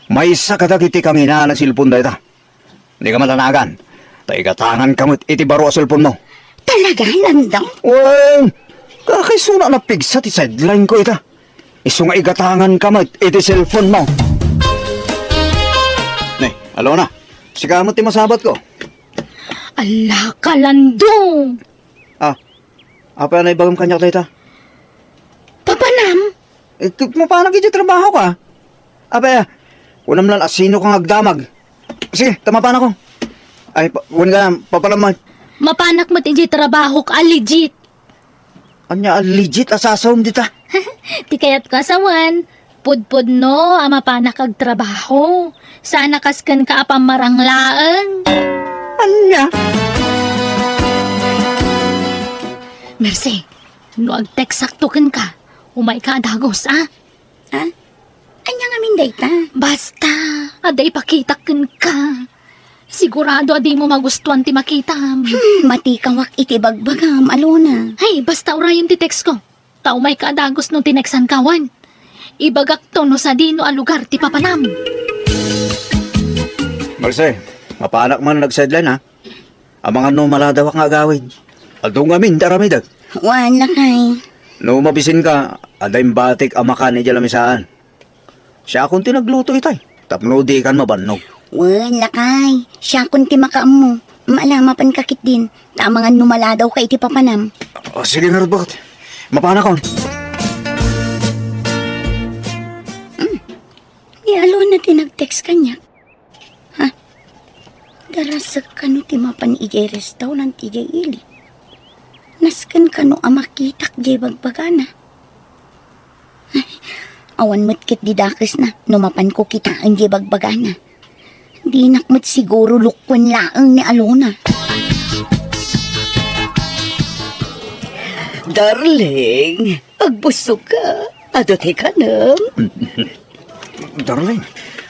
Maysa kadagiti kanginaan a cellphone dayta. Dika matanagan. Ta igatanganka met iti baro a cellphone mo. Talaga, Lando? Wen, kakaisuna a napigsa ti sideline ko ita. Isu nga igatanganka met iti cellphone mo. Ne, Alona, sika met ti masabat ko. Ala ka, Lando! Ah, apay a naibagam kaniak dayta? Papanam? Eh, t-, mapanak iti trabaho ka. Apay, ah, kunam lan a sino ka nga agdamag. Sige, ta mapanak ko. Ay, pa-, wen ka, papanam man. Mapanak met iti trabaho ka, legit. Ania a legit a sasawem dita? Ti kayatko a sawen, pudpudno a mapanak agtrabaho. Saan a kas kenka a pammarang laeng. Ania? Mercy, no agteksakto kenka, umayka a dagus, a? Ha? Ania ngamin dayta? Basta, adda ipakitak kenka. Sigurado a dimo magustuan ti makitam. Hmm, matikawak iti bagbagam, Alona. Hay, basta urayem ti text ko. Ta umayka a dagus no tineksanka wen. Ibagakto no sadino a lugar ti papanam. Mercy, mapanak man nag-sideline, ha? Amangan no maladawak nga agawid. Adu ngamin ti aramidek. Wen, lakay. No mabisinka, adda imbatik a makan idiay lamisaan. Siakon ti nagluto itay, tapno dikan mabannog. Wen, lakay. Siakon ti makaammo. Mala, mapanka ketdin. Ta amangan no maladawka iti papanam. O, sige ngarud, bakit? Mapanakon. Hmm. Ni Alona ti nag-text kaniak. Ha? Darasek kano ti mapan idiay restaurant idiay ili? Nasken kano a makitak diay bagbagana? Ay, awan met ketdi dakesna no mapanko kitaen diay bagbagana. Dinak met siguro lukkuen laeng ni Alona. Darling, agbussog ka. Adu ti kanem? Darling,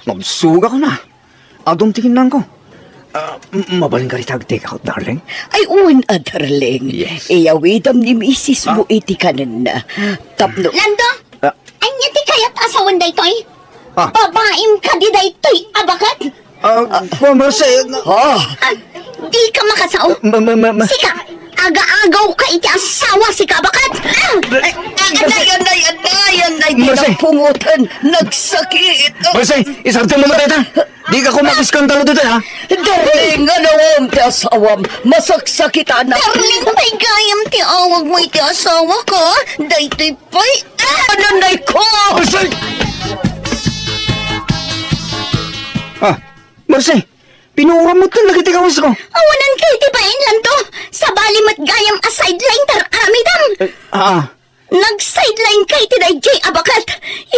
mabsugak na. Adun ti kinnanko. Ah, m-, mabalinka dita ag-take out, darling? Ay, wen a, darling. Yes. Iyawidam ni misis mo Ah. iti kanenna. Tapno Lando? Ah. Ania ti kayat a sawen daytoy? Ah. Babaim kadi daytoy a baket? Ah, kuan, Mercy, na- Ah. Ah, di ka makasao. Ma-, ma-, ma-, ma- Sika, aga-agaw ka iti asawa, sika a baket. Ah! Ay, anay, anay, anay, anay, Mercy. Pinapungutan, nagsakit. Mercy, isartem mo dayta. Di ka kumakiskantalo dito, ha? Darling, anawam ti asawam. Masaksakitan. Darling, pay gayam ti awag mo iti asawa ko. Daytoy pay, ah, nanay ko! Mercy! Ah, Mercy, pinuram mo talaga ti kawis ko. Awanan ka iti bain, Lando. Sabali met gayam a sideline ti ar-aramidam. Eh, ah, ah. Nag-sideline ka iti daydiay a baket.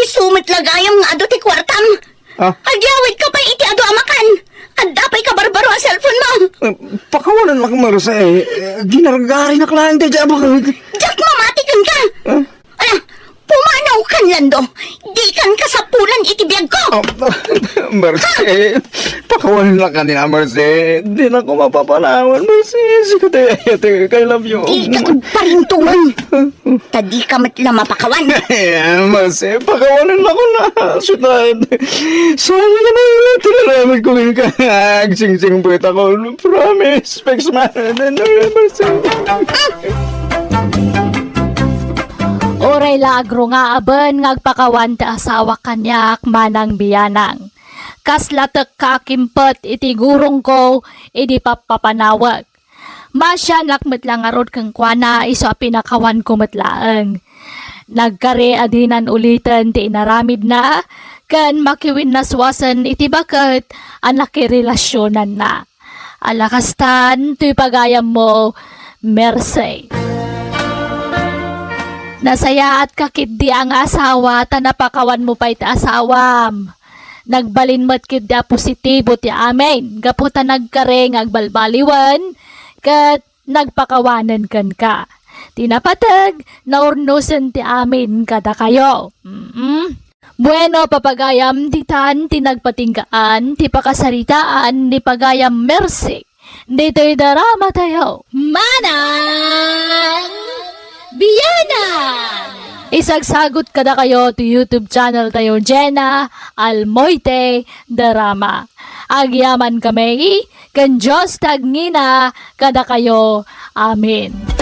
Isu met la gayam nga adu ti kuartam. Ah? Agyawid ka pay iti adu a makan. Adda pay kabarbaro a cellphone mo. Eh, pakawanan lak, Mercy. Eh, ginargarinak laeng daydiay a baket. Diak mamati kenka. Ah? Ala, pumanaw kan, Lando. Di kan kasapulan iti biag ko. Ah, Mercy, pakawanan lak kanita, Mercy. Di na ko mapapanawan, Mercy. Sika ti, ti, I love you. Di ka agparintuan. Ta di ka met la mapakawan. Ayan, Mercy, pakawanan ako na. Sweetheart. Sayang na lang, tinaramag ko rin ka. Agsingsing buwit ako. Promise, fix man. Mercy. Uray la agrungaaben nga agpakawan ti asawak kaniak, Manang Bianang. Kasla tekka a kimpet iti gurongko idi pappapanawek. Maasianak met la ngarud kenkuana isu a pinakawanko met laeng. Nagkari a dinan uliten ti inaramidna ken makiwinnaswasen iti baket a nakirelasionanna. Ala kastan, toy pagayammo, Mercy. Nasayaatka ketdi a nga asawa ta napakawanmo pay ti asawam. Nagbalin met ketdi a positibo ti amin gapu ta nagkari nga agbalbaliwen ket nagpakawanen kenka. Ti napateg, naurnosen ti amin kadakayo. Mm. Bueno, papagayam, ditan ti nagpatinggaan ti pakasaritaan ni pagayam Mercy ditoy drama tayo. Manang Biyanan! Isagsagut kadakayo ti YouTube channel tayo, Jenna Almoite Drama. Agyaman kami ken Dios ti agngina kadakayo. Amen.